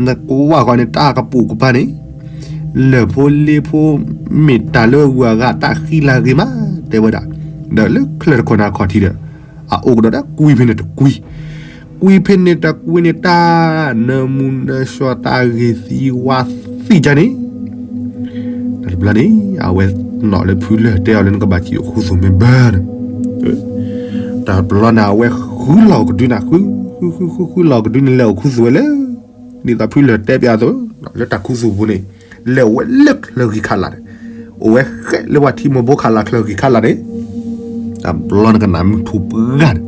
နကွၢ်ဃီန့ၣ် တၢ်ကပိာ်ကပၤန့ၣ်, လၢၢ်ဖိလ့ဖိ မ့ၢ်တၢ်လၢအဂုၤအဂၤတၢ်ဃံလၤဂ့ၤမး တဲဝဲဒၣ်, ဒီးလၢချၢၣ်တခိၣ်န့ၣ်အခီၣ်ထံးဒီး, အအိၣ်ကဒီးဒၣ်ကွံဖဲန့ၣ်တကွံ, ကွံဖဲန့ၣ်တကွံန့ၣ် တၢ်နၢမူနၢဆှီတၢ်ဂ့ၤသံဝါသံကါန့ၣ် တဘျီန့ၣ် အဝဲနီၣ်လၢဖုလၢၢ်တဲအီၤလၢနကဘၣ်စံၣ်အိၣ်ခူသူၣ်မ့ၢ်ဘၢဒီး, တဘျီန့ၣ် အဝဲဃုလီၤကဒုနၤ ဃု, ဃု, ဃု, ဃု, ဃုလီၤကဒုန့ၣ် လဲၤအိၣ်ခူသူၣ်ဝဲလၢ, ဒ်သိးဖုလၢၢ်တဲပျးအသိး, လၢတၢ်ခူသူၣ်ပူၤန့ၣ်, လဲၤဝဲလၢချၢၣ်ဂံၢ်ခးလးန့ၣ်, အိၣ်ဝဲဃဲလၢပှၤထံမိၢ်ဘိခးလးချၢၣ်ဂံၢ်ခးလးန့ၣ်, တဘျီန့ၣ်ကနၣ်မုၢ်ထူၣ်ပှၢ်န့ၣ်,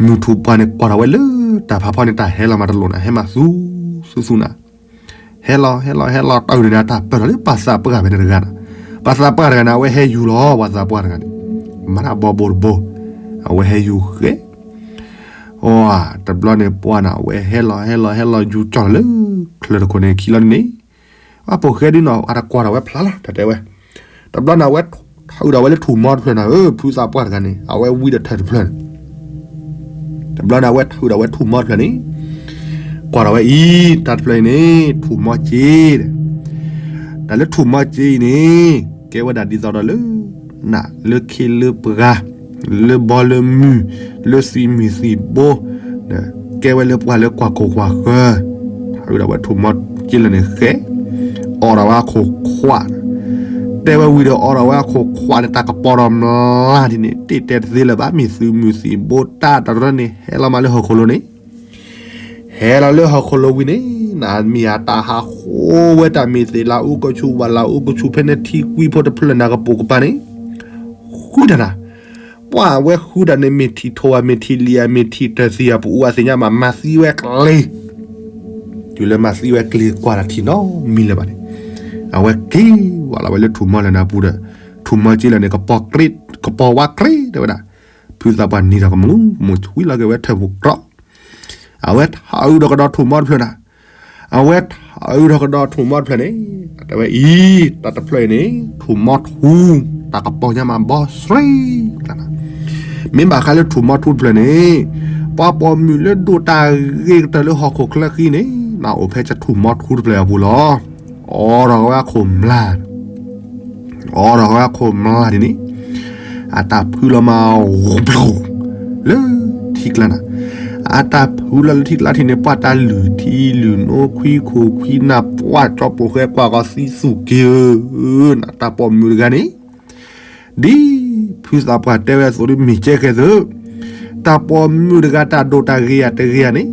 မုၢ်ထူၣ်ပှၢ်န့ၣ် ကွၢ်ထီၣ်ဝဲလၢတၢ်ဖးဖီန့ၣ် တၢ်ဟဲလီၤမးတလိၣ်နၤ ဟဲမးသူ, သူသူနၤ ဟဲလီၤ ဟဲလီၤ ဟဲလီၤ တၢ်အုၣ်န့ၣ် အတၢ်ပၢၢ်ထီၣ်လၢပှၤသးပှၢ်ဖဲန့ၣ်တဂၤန့ၣ်, ပှၤသးပှၢ်တဂၤန့ၣ် အဝဲဟဲယူၤလီၤ ပှၤသးပှၢ်တဂၤန့ၣ်, မၤတၢ်ဘီဘိတဘိ, အဝဲဟဲယူၤဃဲ, အ, တဘျီန့ၣ် ပှၢ်န့ၣ် အဝဲဟဲလီၤ ဟဲလီၤ ဟဲလီၤ ယူၤကၠီၣ်လၢချၢၣ်တခိၣ်န့ၣ် ခံလီၤန့ၣ်, အပိာ်ဃဲဒုနီၤ အတကွၢ်ထီၣ်ဝဲဖျါလီၤ တၢ်တဲဝဲ, တဘျီန့ၣ် အဝဲထၢအုးဒီးဝဲလၢထူၣ်မီတဖျၢၣ်နၤဧၢ ဖုသးပှၢ်တဂၤန့ၣ် အဝဲဝံဒီးထၢၣ်တဖျၢၣ်န့ၣ် တဘျီန့ၣ် အဝဲထၢအုးဒီးဝဲထူၣ်မီတဖျၢၣ်န့ၣ်, ကွၢ်ထီၣ်ဝဲအံၤ တၢ်တဖျၢၣ်အံၤန့ၣ် ထူၣ်မီစ့, တၢ်လၢထူၣ်မီစ့အံၤန့ၣ် ကဲဝဲဒၣ်ဒ်သိးဒီးလၢ, နလၢခ့လၢပှၤ, လၢဘီလၢမုၢ်, လၢသံမုၢ်သံဘိ, ကဲဝဲလၢပှၤလၢကွၢ်ခိၣ်ကွၢ်ဃၢၤ, ထၢအုးဒီးဝဲထူၣ်မီစ့လၢာ်န့ၣ်ဃဲ, အိးထီၣ်ဝဲအခိၣ်ခွး တဲဝဲဝံၤဒီးအိးထီၣ်ဝဲအခိၣ်ခွးန့ၣ် တၢ်ကပီၤဒီးမျးဒ်န့ၣ် တ့တဲတသ့လၢၤဘၣ် မ့ၢ်သုးမုၢ်သံဘိတၢ်တရၢန့ၣ် ဟဲလီၤမးလၢဟီၣ်ခိၣ်လိၤန့ၣ်, ဟဲလီၤလၢဟီၣ်ခိၣ်လိၤဝံၤန့ၣ်, နမ့ၢ်အတၢ်ဟးဃိဝဲတၢ်မ့ၢ်သ့ၣ်လၤအူကဆူၣ်ဝၣ်လၤအူကဆူၣ်ဖဲန့ၣ်ထံကွံဖိတဖျၢၣ်နၤကပိာ်ကပၤန့ၣ်, ဃုတၢ်နၤ ပှၤအဝဲဃုတၢ်န့ၣ် မ့ၢ်ထံၣ်ထိၣ်ဧါ မ့ၢ်ထံၣ်လံၤဧါ မ့ၢ်ထံၣ်တၢ်သံၣ်ဧါ ပအူအသ့ၣ်ညါဘၣ် မၤသံဝဲကျ့ၤ, တုၤလၢမၤသံဝဲကျ့ၤ ကွၢ်တၢ်ထံၣ်နီတမံၤလၢၤဘၣ်န့ၣ်, အဝဲက့ၤဝဲလီၤဝဲလၢထူၣ်မီလၢာ်နၤပူၤဒီး, ထူၣ်မီစ့လၢာ်န့ၣ် ကပီၤ, ကပီၤဝါကြ့ၤ တဲဝဲဒၣ်, ဖုသးပှၢ်နံၤဒီးကမူးမူး ဆွံလီၤက့ၤဝဲထၢၣ်ပူၤကြီ, အဝဲထၢအုးဒီးကဒီးထူၣ်မီတဖျၢၣ်နၤ အဝဲထၢအုးထီၣ်ကဒီးထူၣ်မီတဖျၢၣ်န့ၣ်, တဲဝဲအံၤ, တၢ်တဖျၢၣ်အံၤန့ၣ် ထူၣ်မီထူ, တၢ်ကပီၤညါမးဘီစြ့ကျါနၤ, မ့ၢ်ဘၣ်ဃးလၢထူၣ်မီထူတဖျၢၣ်န့ၣ်, ပှၤပိာ်မုၣ်လၢဒိၣ်တၢ်ဂ့ၤကတၢၢ်လၢဟီၣ်ခိၣ်ချၢဃံန့ၣ်, နအိၣ်ဖဲထူၣ်မီထူတဖျၢၣ်အပူၤလီၤ. အိးထီၣ်ဝဲအခိၣ်မျး အိးထီၣ်ဝဲအခိၣ်မျးဒ်န့ၣ်, အတၢ်ဖုလီၤမး, လၢထံကျါနၤ, အတၢ်ဖုလီၤလၢထံကျါထံးန့ၣ် ပှၤတၢ်လုၢ်ထံလုၢ်နိခွံခိၣ်ခွံနၢ် ပှၤကၠီပိာ်ဃဲကွၢ်ဂီၤသံသူၣ်က့ၤဧၢ, နတၢ်ပိာ်မုၣ်တဂၤန့ၣ် ဒ်ဖုသးပှၢ်တဲဝဲအသိးဒီး မ့ၢ်ကဲဃဲသု, တၢ်ပိာ်မုၣ်တဂၤတၢ်ဒိၣ်တၢ်ဂ့ၤယၤတဂ့ၤယၤန့ၣ်,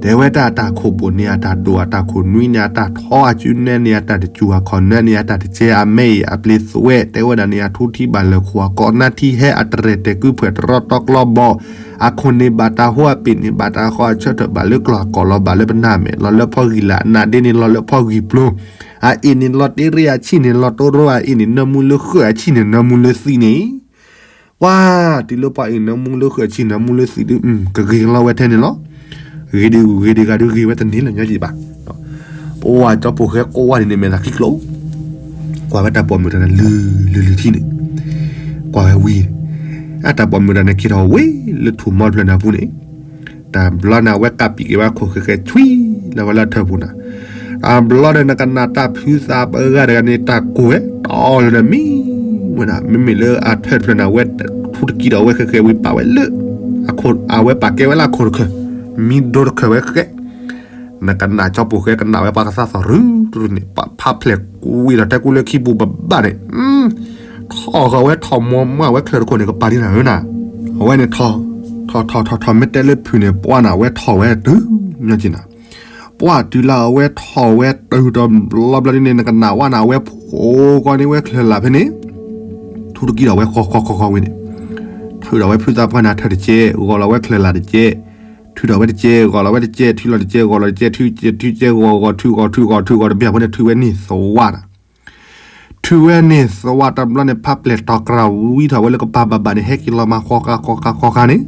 တဲဝဲတၢ်အတၢ်ခိၣ်ဘိၣ်န့ၢ်အတၢ်ဒိၣ်အတၢ်ခိၣ်နွံန့ၢ်အတၢ်ထီအစုနဲန့ၢ်အတၢ်တစူၤအခီၣ်နဲန့ၢ်အတၢ်တကဲအမဲအံၤအပျ့ၤသွဲ တဲဝဲဒၣ်န့ၣ် အထူထံဘၣ်လၢာ်ခိၣ်အကိးနၢ်ထံဟဲအတရဲၣ်တဲာ်ကုဖှဲၣ်တရီတီကျီဘီၣ်, အခိၣ်န့ၣ်ဘၣ်တၢ်ဟိအပ့ၣ်န့ၣ်ဘၣ်တၢ်ဃီအဆၢထၢၣ်ဘၣ်လၢကျီၢ်အကီၢ်လီၤဘၣ်လၢပနၢ်မဲာ်လီၤလၢဖီဂံၢ်လၢ်အနါဒ့န့ၣ်လီၤလၢဖီဂံၢ်ပျိၤ အအ့ၣ်န့ၣ်လီၤတ့ရ့အဆံၣ်န့ၣ်လီၤတိရိအအ့ၣ်န့ၣ် နၢမူလၢဃၢၣ်အဆံၣ်န့ၣ် နၢမူလၢသံးန့ၣ်, ပှၤတုၤလၢပှၤအ့ၣ်နၢမူလၢဃၢၣ်အဆံၣ်နၢမူလၢသံးဒုး ကဂ့ၤလီၤဝဲထဲန့ၣ်လီၤ. ဂ့ၤဒံးဂ့ၤဒံးဂၤဒုးဂ့ၤဝဲတန့ၢ်လၢၤညီကံဘၣ်. ပှၤကၠီပိာ်ဃဲကိးဝါဒ်န့ၣ် မဲာ်သးခံကျိ, ကွၢ်ဝဲတၢ်ပိာ်မုၣ်တဂၤန့ၣ် လုၢ်လုၢ်လုၢ်ထံန့ၣ်, ကွၢ်ဝဲဝံၤ, အတၢ်ပိာ်မုၣ်တဂၤန့ၣ် က့ၤထီၣ်ဝံၤလၢထူၣ်မီတဖျၢၣ်န့ၣ်အပူၤန့ၣ် တဘျီန့ၣ် အဝဲကးပံာ်က့ၤဝဲခိၣ်ဃဲဃဲဆွံလၢဝဲလၢထၢၣ်ပူၤနၤ, တဘျီဒီးနကနၣ်တၢ်ဖုသးပှၢ်တဂၤန့ၣ် တၢ်ကိၢ်ဝဲတီလၢဒီးမံဝဲဒၣ် မ့မ့ၢ်လၢအထၢၣ်တဖျၢၣ်န့ၣ် အဝဲထူတကံဒီးအဝဲဃဲဃဲဝံၤပာ်ဝဲလၢ, အဝဲပာ်ကဲဝဲလၢအခိၣ်တခၢၣ်, မံဒိတခၢၣ်ဝဲဃဲ နကနၣ်ကၠီပိာ်ဃဲကနၣ်ဝဲပှၤကသးသီၣ်ရုရုန့ၣ် ဖးဖျဲၣ်ကွံာ်ဒီးတဲကူလၢခံပူၤဘၣ်ဘၣ်န့ၣ်, ထီၣ်ဃီၤဝဲထီၣ်မီမၢ်ဝဲချၢၣ်တခိၣ်န့ၣ် ကပၤဒ်နၤဧၢနၤ, အဝဲန့ၣ်ထီၣ်, ထီၣ်ထီၣ်ထီၣ်ထီၣ်မ့ၢ်တဲလၢဖုးန့ၣ် ပှၢ်နၤ အဝဲထီၣ်ဝဲတုၤညီက့နၤ, ပှၢ်တုၤလၢအဝဲထီၣ်ဝဲတုၤဒီးဘျီဘျီဒ်န့ၣ် နကနၣ်ဝဲနၤ အဝဲဖိကီန့ၢ်ဝဲချၢၣ်လၢ်ဖဲန့ၣ်, ထူတကံဒီးဝဲဃီဃီဃီဃီဝံၤန့ၣ်, ထုးဒီးဝဲဖုသးပှၢ်န့ၣ်ထၢၣ်တကဲး ဂီၤလီၤဝဲချၢၣ်လၢ်တကဲး ထုးထီၣ်ဝဲတကဲ ဂီၤလီၤဝဲတကဲ ထုးလီၤတကဲ ဂီၤလီၤတကဲ ထုးကဲ ထုးကဲ ဂီၤဂီၤ ထုးဂီၤ ထုးဂီၤ ထုးဂီၤ တဘျီဖိန့ၣ် ထုးဝဲန့ၢ်သဝါဒီး ထုးဝဲန့ၢ်သဝါတဘျီန့ၣ် ဖးပျဲၢ်တီၤကြၢ်ဝံထီၣ်ဝဲလၢကပၤဘၣ်ဘၣ်န့ၣ် ဟဲက့ၤလီၤမၤဃီဃာ်ဃီဃာ်ဃီဃာ်န့ၣ်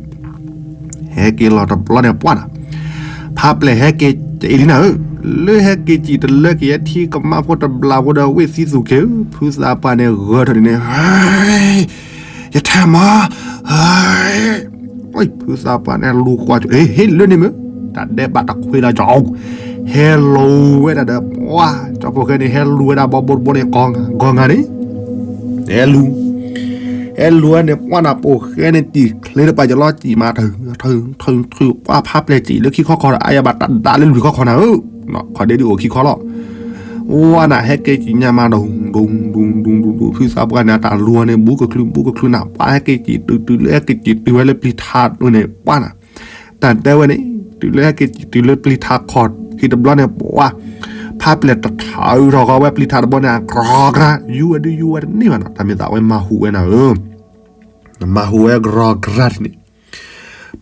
ဟဲက့ၤလီၤတဘျီန့ၣ်ပှၢ်နီၤ, ဖးပျဲၢ်ဟဲက့ၤအံၤလံနၤဧၢ, လၢဟဲက့ၤစံၣ်တလၢက့ၤအထံကမါဖိတဘျီဖိဒီး ဝ့ၢ်သံသူၣ်က့ၤဧၢ, ဖုသးပှၢ်န့ၣ်ဂၢၢ်ထီၣ်ဒ်န့ၣ်, ယထၢၣ်မး, ဖုသးပှၢ်န့ၣ်လူၤကွၢ်ကၠိ ဟ့ၣ်လၢန့ၣ်မ့ၢ် တၢ်ဒဲးဘးတခွ့လီၤကၠီ, ဟဲလူၤဝဲဒၣ်ဒီးပှၢ် ကၠီဖိၣ်ဃဲန့ၣ် ဟဲလူၤဝဲဒၣ်ဘီဘိတဘိန့ၣ် ဂီၤငါန့ၣ် ဟဲလူၤ ဟဲလူၤဝဲန့ၣ် ပှၢ်နၤပိာ်ဃဲန့ၣ် တံၢ်ချ့တပာ်ကလီၤစံၣ်မး ထုး ထုး ထုး ထုး ပှၢ်ဖးပျဲၢ်စံၣ်လၢခံခီခီဒီး အါယၤဘၣ်တၢ်ဒၣ်လၢလွံၢ်ခီခီနၤဧၢ, ခီၣ်ဒ့ဒုးအိၣ်ခံခီလီၤ, ဝါနၤဟဲက့ၤစံၣ်ညါမး ဒူၣ် ဒူၣ် ဒူၣ် ဒူၣ် ဒူၣ် ဒူၣ် ဖုသးပှၢ်န့ၣ် အတၢ်လူၤန့ၣ် ဘူးကချုး ဘူးကချုးနၤ ပှၢ်ဟဲက့ၤစံၣ်တုၤတုၤလၢဟဲက့ၤစံၣ်တုၤဝဲလၢပျံၤထါဒိၣ်န့ၣ် ပှၢ်နၤ တၢ်တဲဝဲန့ၣ် တုၤလၢဟဲက့ၤစံၣ်တုၤလၢပျံၤထါခီၣ်ခံတဘျီန့ၣ် ပှၢ် ဖးပျဲၢ်တထးအုးထီၣ်ဃီဝဲပျံၤထါတဘိန့ၣ် အကြၢးကြၢး ယူၤဝဲဒုးယူၤဝဲတန့ၢ်ဘၣ်နီၤ, တၢ်မ့ၢ်သးဝဲမၤဟူးဝဲနၤဧၢ, မၤဟူးဝဲကြၢးကြၢးန့ၣ်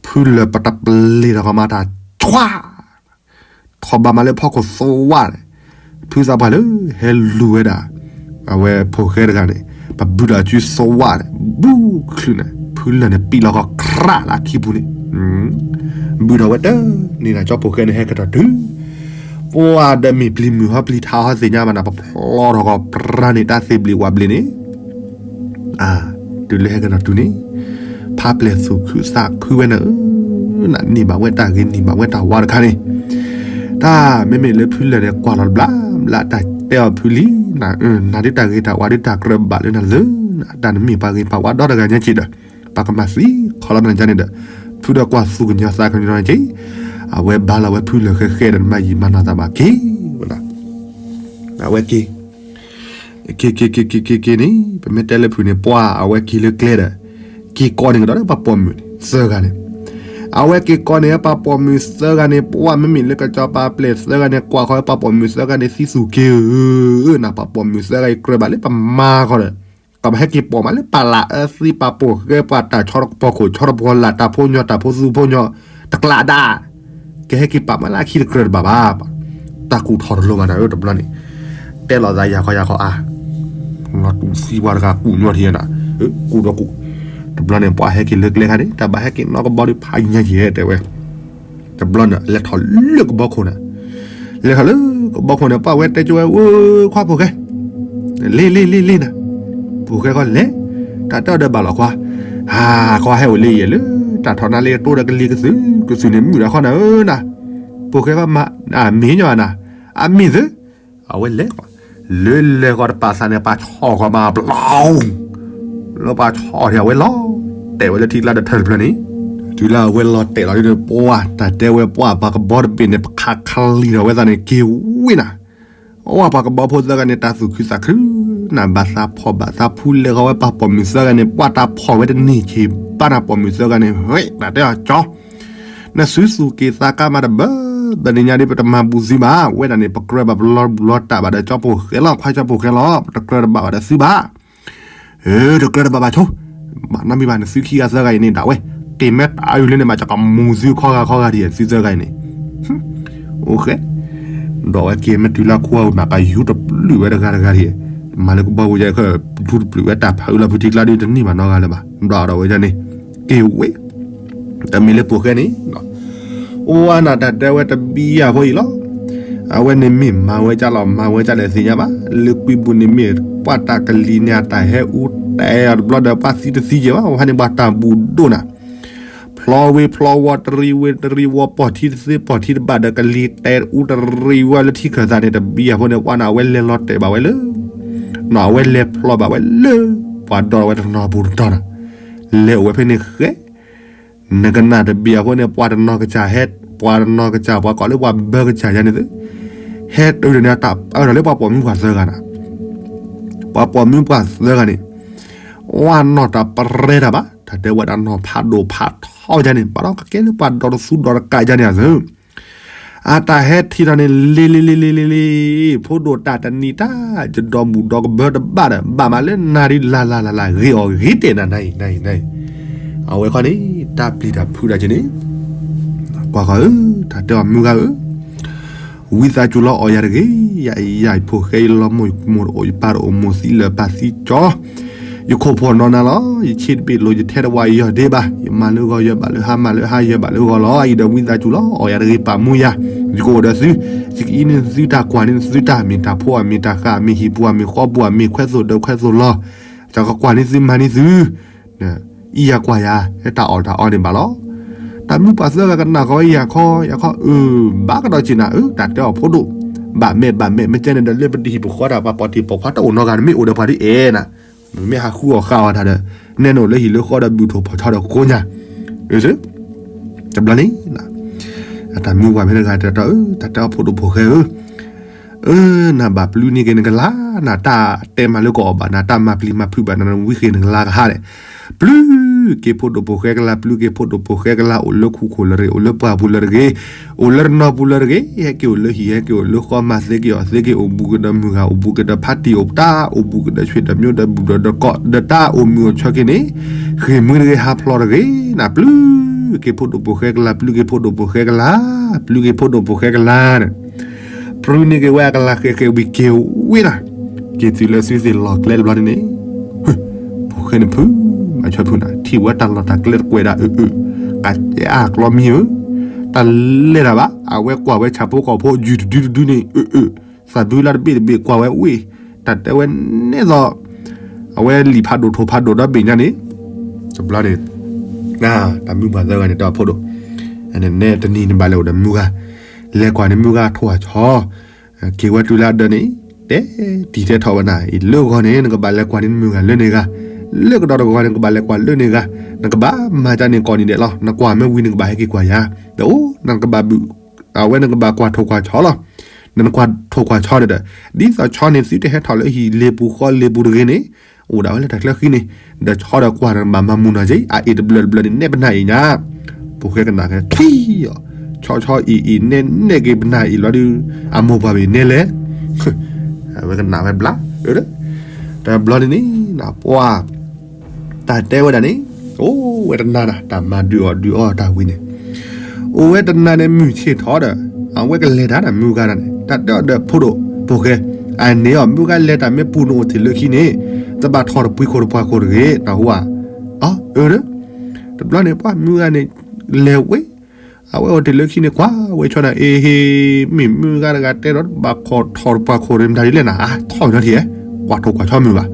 ဖုလၢၢ်ပတပျ့ၤထီၣ်ဃီမးတၢ် ဆွါ ထီၣ်ဘးမးလၢဖီခိၣ်သဝါန့ၣ်, ဖုသးပှၢ်လၢဟဲလူၤဝဲဒၣ် အဝဲဖိၣ်ဃဲတဂၤန့ၣ် ပဘုၣ်ဒီးအစုသဝါန့ၣ် ဘူးကချုးန့ၣ် ဖုလၢၢ်န့ၣ်ပံးလီၤဃီကြၢးလၢခံပူၤန့ၣ်, ဘုၣ်ဒီးဝဲတန့ၢ်နၤ ကၠီဖိၣ်ဃဲန့ၣ် ဟဲကတီၢ်တုၤ ပှၢ်ဒီးမ့ၢ်ပျံၤမုၢ်ဟီပျံၤထါဟီသ့ၣ်ညါဘၣ်နၤ ပဖျီထီၣ်ဃီပြၢန့ၣ် တၢ်သ့ၣ်ဘျံးဝးဘျ့န့ၣ် အါ တုၤလၢဟဲကတီၢ်တုၤန့ၣ် ဖးပျဲၢ်သူၣ်ခုသးခုဝဲနၤဧၢ, နန့ၢ်ဘၣ်ဝဲတၢ်ဂ့ၤန့ၢ်ဘၣ်ဝဲတၢ်ဝါတခါန့ၣ်, တၢ်မ့မ့ၢ်လၢဖုလၢၢ်န့ၣ် ကွၢ်လီၤတဘျီဘျီ တၢ်တဲအီၤဖုလံ, နၤဒုးတၢ်ဂ့ၤတၢ်ဝါဒုးတၢ်ကြၢးဘၣ်လၢနၤလၢနၤ, တၢ်နမ့ၢ်ပှၤဂ့ၤပှၤဝါဒီတဂၤညါက့ၤဒီး ပှၤကမၤသံခီလီၤနၤန့ၣ်ဒီး ဖုဒီးကွၢ်သူၣ်ကညီၤသးကညီၤက့ၤ, အဝဲဘါလီၤဝဲဖုလၢၢ်ဃဲဃဲဒီး နမၤယံာ်မၤနီၢ်သးဘၣ်က့ၤဝဲဒၣ် အဝဲက့ၤ က့ၤက့ၤက့ၤက့ၤက့ၤက့ၤန့ၣ် ပမ့ၢ်တဲလၢဖုးန့ၣ် ပှၢ်အဝဲက့ၤလၢကျဲဒီး က့ၤကိးန့ၢ်ကဒီးလၢပှၤပိာ်မုၣ်သၢဂၤန့ၣ်, အဝဲက့ၤကိးန့ၢ်ဝဲပှၤပိာ်မုၣ်သၢဂၤန့ၣ် ပှၢ်မ့မ့ၢ်လၢကစီၤပၤပျဲၢ်သၢဂၤန့ၣ် ကွၢ်ဃီဝဲပှၤပိာ်မုၣ်သၢဂၤန့ၣ် သံသူၣ်က့ၤဧၢ, နပှၤပိာ်မုၣ်သၢဂၤအံၤ ကြၢးဘၣ်လၢပမါဃီဒီး ကဘၣ်ဟဲက့ၤပိာ်မးလၢပှၤလၢအၢသံ ပှၤပိာ်ဃဲ ပှၤတၢ်ဆီတပီၤခိၣ် ဆီတပီၤလၢ် တၢ်ဖိညီ တၢ်ဖိသူဖိညီ တကျးဒၣ် ကဟဲက့ၤပာ်မးလၢအခံတကြၢးတဘၣ်ဘၣ်, တၢ်ကူၣ်ထီၣ်တလိၤဘၣ်နၤဧၢ တဘျီန့ၣ်, တဲလီၤသးယၤခီယၤခီအါ, လီၤတူၢ်သံပှၤတဂၤကူၣ်ညီထံးနၤ, ကူၣ်ဒီးကူၣ်, တဘျီန့ၣ် ပှၢ်ဟဲက့ၤလၢကျဲခါန့ၣ် တၢ်ဘၣ်ဟဲက့ၤနီၣ်ကဘီဒုးဖးညါက့ၤတဲဝဲ တဘျီန့ၣ် လဲၤထီၣ်လၢကဘီခိၣ်နၤ, လဲၤထီၣ်လၢကဘီခိၣ်န့ၣ် ပှၢ်ဝဲတဲကၠိဝဲ အိ ခွါဖိၣ်ဃဲ, လ့လ့လ့လ့နၤ, ဖိၣ်ဃဲခီလဲၤ, တၢ်တၢ်ဒီးဘၣ်လီၤခွါ, ဟး ခွါဟဲအိၣ်လၢယဲၢ်လၢ တၢ်ထီၣ်နၤလၢယတိဒီးကလံၤကသုး, ကသုးန့ၣ်မုာ်ဒီးခီနၤဧၢနၤ, ဖိၣ်ဃဲခီမၤ, အမ့ၢ်ညီနၤ, အမ့ၢ်သု, အဝဲလဲၤ, လၢလဲၤဃီတပာ်သးန့ၣ် ပှၤဆီၣ်ဃီမးပျီ လၢပှၤဆီၣ်ထံးအဝဲလီၤတဲာ်ဝဲလၢထံကျါဒီးထၢၣ်တဖျၢၣ်န့ၣ်, တုၤလၢအဝဲလီၤတဲာ်လီၤဒ်န့ၣ် ပှၢ်တၢ်တဲဝဲပှၢ်ပှၤကဘီတဘ့ၣ်န့ၣ် ပခးခလံၤထီၣ်ဝဲသးန့ၣ် က့ၤဝ့နၤ, အဝဲပှၤကဘီဖိသၢဂၤန့ၣ် တၢ်သူၣ်ခုသးခု, နဘၣ်သးဖီၣ်ဘၣ်သးဖူလဲၤဃီဝဲပှၤပိာ်မုၣ်သၢဂၤန့ၣ် ပှၢ်တၢ်ဖီၣ်ဝဲတန့ၢ်ဆံးဘၣ်နၤပိာ်မုၣ်သၢဂၤန့ၣ် ဝဲတၢ်တဲအီၤကၠီ နသုသူၣ်က့ၤသးကါမးတဘၢ, ဘၣ်န့ၣ်ညါဒ်ပတမၤဘူးသုဘၣ်, ဝဲဒၣ်န့ၣ် ပကြၢးဘၣ်ပလီၢ်ဘူးလီၢ်တၢ်ဘၣ်ဒီးကၠီဖိၣ်ဃဲလီၤ, ခွါကၠီဖိၣ်ဃဲလီၤ, ပတကြၢးတဘၣ်ဘၣ်ဒီးသုဘၣ်. အၢ တကြၢးတဘၣ်ဘၣ်ဆိ, ဘၣ်နီတမံၤဘၣ်န့ၣ် သုခံဂၤသၢဂၤအံၤန့ၣ်ဒၣ်ဝဲ, က့ၤမ့ၢ်တၢ်အုၣ်လၢန့ၣ် မးကကမူၤသုခီဂၤခီဂၤဒ်သုသၢဂၤအံၤန့ၣ်, အိၣ်ဃဲ, ဒီးဝဲက့ၤမ့ၢ်တုၤလၢခိအူၣ်မး ကယူၤတပျုာ်ဝဲတဂၤတဂၤဒ်, မၤလၢကဘီဝဲယဲၢ်ခၢၣ် ယူၤတပျုာ်ဝဲတၢ်ဖးအုၣ်လီၤဖုထံကျါဒ်တန့ၢ်ဘၣ်နီတဂၤလၢၤဘၣ်, ဒီးဒီးဝဲဒၣ်န့ၣ်, က့ၤဝဲ တမ့ၢ်လၢပိာ်ဃဲန့ၣ်, အိၣ်ဝဲနၤတၢ်တဲဝဲတဘံယၤဖိအံၤလီၤ. အဝဲန့ၣ်မ့ၢ်မၤဝဲကၢ်လီၤ မၤဝဲကၢ်လဲၣ်သ့ၣ်ညါဘၣ်, လၢကွံပူၤန့ၣ်မ့ၢ်ပှၢ်တၢ်ကလံၤန့ၣ် အတၢ်ဟဲအူတဲအီၤတဘျီဒီး ပှၢ်သံတသံကဲဘၣ်, အဝဲန့ၣ်ပှၤတၢ်ဘူးဒိၣ်နၤ, ဖျီဝ့ၤဖျီဝီၤ တရံးဝ့ၤတရံးဝီၤ ပိာ်ထံတသ့ပိာ်ထံတဘၣ်ဒီး ကလံၤတဲအူတရံးဝဲလၢထံခၢၣ်သးန့ၣ် တဘံယၤဖိန့ၣ် ပှၢ်န့ၣ် အဝဲလဲၤလီၤတဲာ်ဘၣ်ဝဲလၢ နီၢ် အဝဲလဲၤဖျီဘၣ်ဝဲလၢ ပှၤဒီးဝဲတနီၤပူၤတတီၤနၤ, လဲၤအိၣ်ဝဲဖဲန့ၣ်ဃဲ, နကနၣ်တဘံယၤဖိန့ၣ် ပှၤတနီၤကစၢ်ဟဲ, ပှၤတနီၤကစၢ် ပှၤကိးလၢပှၤဘၢကစၢ်ယါန့ၣ်သု, ဟဲတုၤဒီးန့ၣ် တၢ်အၢၣ်လီၤလၢပှၤပိာ်မုၣ်ပှၤသၢဂၤနၤ, ပှၤပိာ်မုၣ်ပှၤသၢဂၤန့ၣ်, ဝဲနီၢ်တၢ်ပရဲတၢ်ဘၣ်, တၢ်တဲဝဲဒၣ်နီၢ်ဖးဒိၣ်ဖးထီယါန့ၣ် ဘၣ်ဒီးကကဲလၢပှၤဒီတသူဒီတကးယါန့ၣ်အသု အတၢ်ဟဲထံၣ်ထီၣ်န့ၣ် လ့လ့လ့လ့လ့လ့, ဖိဒိၣ်တၢ်တနံၤတၢ် ယဒီမုၣ်ဒီကဘၢတဘၣ်ဒီး ဘၣ်မးလၢနၤဒ်လၢ်လၢ်လၢ်လၢ် ဂ့ၤအီၤဂ့ၤတဲာ်နၤနၤအံၤနၤအံၤနၤအံၤ, အဝဲခီန့ၣ် တၢ်ပျံၤတၢ်ဖုးဒၣ်က့န့ၣ်, ပှၤဂၤဧၢ, တၢ်တဲအီၤမုၢ်ဂၤဧၢ, ဝံသးစူၤလီၤအီၣ်ယၤတဂ့ၤ, ယၤအံၤယၤအံၤဖိၣ်ဃဲယလီၤမိၢ်ယမိၢ်တအိၣ်ယပၢ်တအိၣ်မိၢ်သံလၢာ်ပၢ်သံကၠီ, ယခိၣ်ဖှီၣ်နီၢ်နၤလီၤ, ယဆ့တဘ့ၣ်လိာ်ယထဲတဝါယယီၢ်ဒ့ဘၣ်, ယမၤလၢဂီၤယဘၣ်လၢဟါမၤလၢဟါယဘၣ်လၢဂီၤလီၤ, အံၤဒီးဝံသးစူၤလီၤအီၣ်ယၤတဂ့ၤပာ်မူယၤ, ယကအိၣ်ဒီးသု, ယကအံးန့ၢ်သုတၢ်ကွၢ်န့ၢ်သုတၢ်မ့ၢ်တၢ်ဖှီၣ်ဧါမ့ၢ်တၢ်ဃၢ်ဧါမ့ၢ်ဟံၣ်ပူၤဧါမ့ၢ်ဃီပူၤဧါမ့ၢ်ခွဲးသိၣ်ဒီးခွဲးသိၣ်လီၤ, ယကကွၢ်န့ၢ်သုမၤန့ၢ်သု အံၤယၤကွၢ်ယၤ, ဟဲတၢ်အီၣ်တၢ်အီန့ၣ်ဘၣ်လီၤ. တၢ်မုၢ်ပှၢ်သၢဂၤကနၣ်ဃီဝဲယၤခီ, ယၤခီ, အၢ, ဘၣ်ကဒီးက့ၤနၤ, အၢ, တၢ်တဲအီၤဖိဒိၣ်, ဘၣ်မဲာ်ဘၣ်မဲာ်, မ့ၢ်ကဲန့ၣ်ဒီးလၢပတဟံၣ်ပဃီတၢ်ပှၤပိာ်ထံးပိာ်ခွါတအိၣ်နီတဂၤန့ၣ် မ့ၢ်အိၣ်ဒီးပှၤဒ်အဲၣ်နၤ, မ့ၢ်ဟးဃုအီၣ်ဃာ်အီၣ်တၢ်ဒီး, နဲနအိၣ်လၢဟံၣ်လၢဃီဒီးဘုၣ်ထိၣ်ဖီၣ်ထီဒီးကိးညါ, အၢ, တဘျီန့ၣ် တၢ်မုၢ်ပှၢ်ဖဲတဂၤတဲတီ, တၢ်တဲအီၤဖိဒိၣ်ဖိၣ်ဃဲဧၢ အၢ, နဘၣ်ပျုၤန့ၢ်က့ၤနကလါ, နတၢ်တဲမၤလၢကအီၣ်ဘၣ်, နတၢ်မၤပျံၤမၤဖုးဘၣ်, နဝံဃ့ၢ်နကလါကဟါန့ၣ်, ပျုၤက့ၤဖိဒိၣ်ဖိၣ်ဃဲကလါ, ပျုၤက့ၤဖိဒိၣ်ဖိၣ်ဃဲကလါ, အိၣ်လၢခူခိၣ်လၢရ့ၣ်, အိၣ်လၢပှၢ်ပူၤလၢတဂ့ၤ, အိၣ်လၢတနီၤပူၤလၢတဂ့ၤ, ဟဲက့ၤအိၣ်လၢဟံၣ်, ဟဲက့ၤအိၣ်လၢဃီ, မၤသ့က့ၤအီၣ်သ့က့ၤ, အိၣ်ဘူးကဒီးမုၢ်ဂၤ, အိၣ်ဘူးကဒီးဖါတံၢ်, အိၣ်တၢ်, အိၣ်ဘူးကဒီးဆွေတမျိုးဒီးဘူးဒီးဒီကီး, ဒီးတၢ်အိၣ်မုာ်အိၣ်ဆီၣ်က့ၤန့ၣ်, ဃ့ၢ်မှံတဂ့ၤ, ဟးဖျိးတဂ့ၤ, နပျုၤက့ၤဖိဒိၣ်ဖိၣ်ဃဲကလါ, ပျုၤက့ၤဖိဒိၣ်ဖိၣ်ဃဲကလါ, ပျုၤက့ၤဖိဒိၣ်ဖိၣ်ဃဲကလါန့ၣ် ပျုၤန့ၢ်က့ၤဝဲအကလါဃဲးဃဲးဝံၤက့ၤဝံၤနၤ, က့ၤတုၤလၢစုသ့ၣ်လီၢ်ကျဲတဘျီန့ၣ်န့ၣ်, ဖိၣ်ဃဲန့ၣ်ဖုး, မၤဆီဖုးနၤ, ထံၣ်ဝဲတၢ်လီၢ်တၢ်ကျဲတကွဲးဒၣ်အုးအုး, ကးကဲအါကျီမံဧၢ, တၢ်လဲၤတၢ်ဘၣ်, အဝဲကွၢ်ဝဲဆၣ်ဖိကီၢ်ဖိယုၢ်တဒုတဒုန့ၣ်, အုးအုး, သးဘုလါတဘ့ၣ်တဘ့ၣ်ကွၢ်ဝဲဝ့ၢ်, တၢ်တဲဝဲနဲသိး အဝဲလံာ်ဖးဒိၣ်ထိၣ်ဖးဒိၣ်ဒီးဘ့ၣ်ညါန့ၣ်, တဘျီန့ၣ် တၢ်မုၢ်ပှၢ်သၢဂၤန့ၣ် တဲအီၤဖိဒိၣ်, နဲတနံၤနဘၣ်လဲၤအိၣ်ဒီးမုၢ်ဂၤ, လဲၤကွၢ်န့ၣ်မုၢ်ဂၤထိၣ်အဆီ, က့ၤဝဲတုၤလၢအဒၢးန့ၣ်, တဲတံၤတဲထီၣ်ဝဲနၤ, အံၤလၢဂီၤန့ၣ် နကဘၣ်လဲၤကွၢ်န့ၢ်မုၢ်ဂၤလၢန့ၣ်ဂၤ, လၢကဒီးတဂီၤန့ၣ် နကဘၣ်လဲၤကွၢ်လၢန့ၣ်ဂၤ, နကဘၣ်မၤကန့ၣ်ကိးနံၤဒဲးလီၤ, နကွၢ်မ့ၢ်ဝံၤနကဘၣ်ဟဲက့ၤကွၢ်ယၤ, ဒီးအိၣ်နကဘၣ်ဘုၣ်, အဝဲနကဘၣ်ကွၢ်ထိၣ်ကွၢ်ဆီလီၤ, နနကွၢ်ထိၣ်ကွၢ်ဆီန့ၣ်ဒီး, ဒ်သိးဆီန့ၣ်သုတဟဲထီၣ်လၢဟံၣ်လ့ပူၤဃီလ့ပူၤတဂ့ၤန့ၣ်, အိၣ်ဒၣ်ဝဲလၢတၢ်ချၢဃံန့ၣ်, ဒီးဆီဒီးကွၢ်နဘၣ်မၤမူနီၤက့ၤ, အအ့ၣ်တဘျၢၣ်တဘျၢၣ်န့ၣ် နဲပနၢ်အ့ၣ်ညါ, ဖိၣ်ဃဲကနၣ်က့ၤထွံၣ်အီၤ, ဆီဆီအ့ၣ်အ့ၣ်နဲနဲက့ၤပနၢ်အ့ၣ်လီၤဒုး, အမိၢ်ပှၢ်ဘ့ၣ်နဲလဲၣ်, အဝဲကနၣ်ဝဲဘျါ, တဘျီန့ၣ်န့ၣ်, ပှၤ တၢ်တဲဝဲဒၣ်န့ၣ်, အိၣ်ဝဲတနၤနၤ တၢ်မၤဒုးအီၣ်ဒုးအီတၢ်ဝံၤန့ၣ်, အိၣ်ဝဲတနၤန့ၣ်မုၢ်ဆ့ၣ်ထီၣ်ဒီး, အဝဲကလဲၤတၢ်ဒီးမုၢ်ဂၤတၢ်န့ၣ်, တၢ်တဲအီၤဒီးဖိဒိၣ်ဖိၣ်ဃဲ, အန့ၣ်အီၤ မုၢ်ဂၤလဲၤတၢ်မ့ၢ်ပူၤနအိၣ်တ့ၢ်လၢခံန့ၣ်, တဘၣ်ထီၣ်တပှ့ၤခိၣ်တပှၤခိၣ်တဂ့ၤ, နဟူဧါ, အၢ, တဘျီန့ၣ်ပှၤမုၢ်ဂၤန့ၣ်, လဲၤဝဲ အဝဲအိၣ်တ့ၢ်လၢခံန့ၣ် ကွၢ်ဝဲဆီန့ၣ် အ့ဟ့, မ့ၢ်မုၢ်ဂၤတဂၤတဲဒီး ဘၣ်ခီၣ်ထီၣ်တပှၤခိၣ်န့ၣ် မတၤဒ်လဲၣ်နၤ, ထီၣ်နီထံၣ်, ကွၢ်ထိၣ်ကွၢ်ဆီမုၢ်ဘၣ်,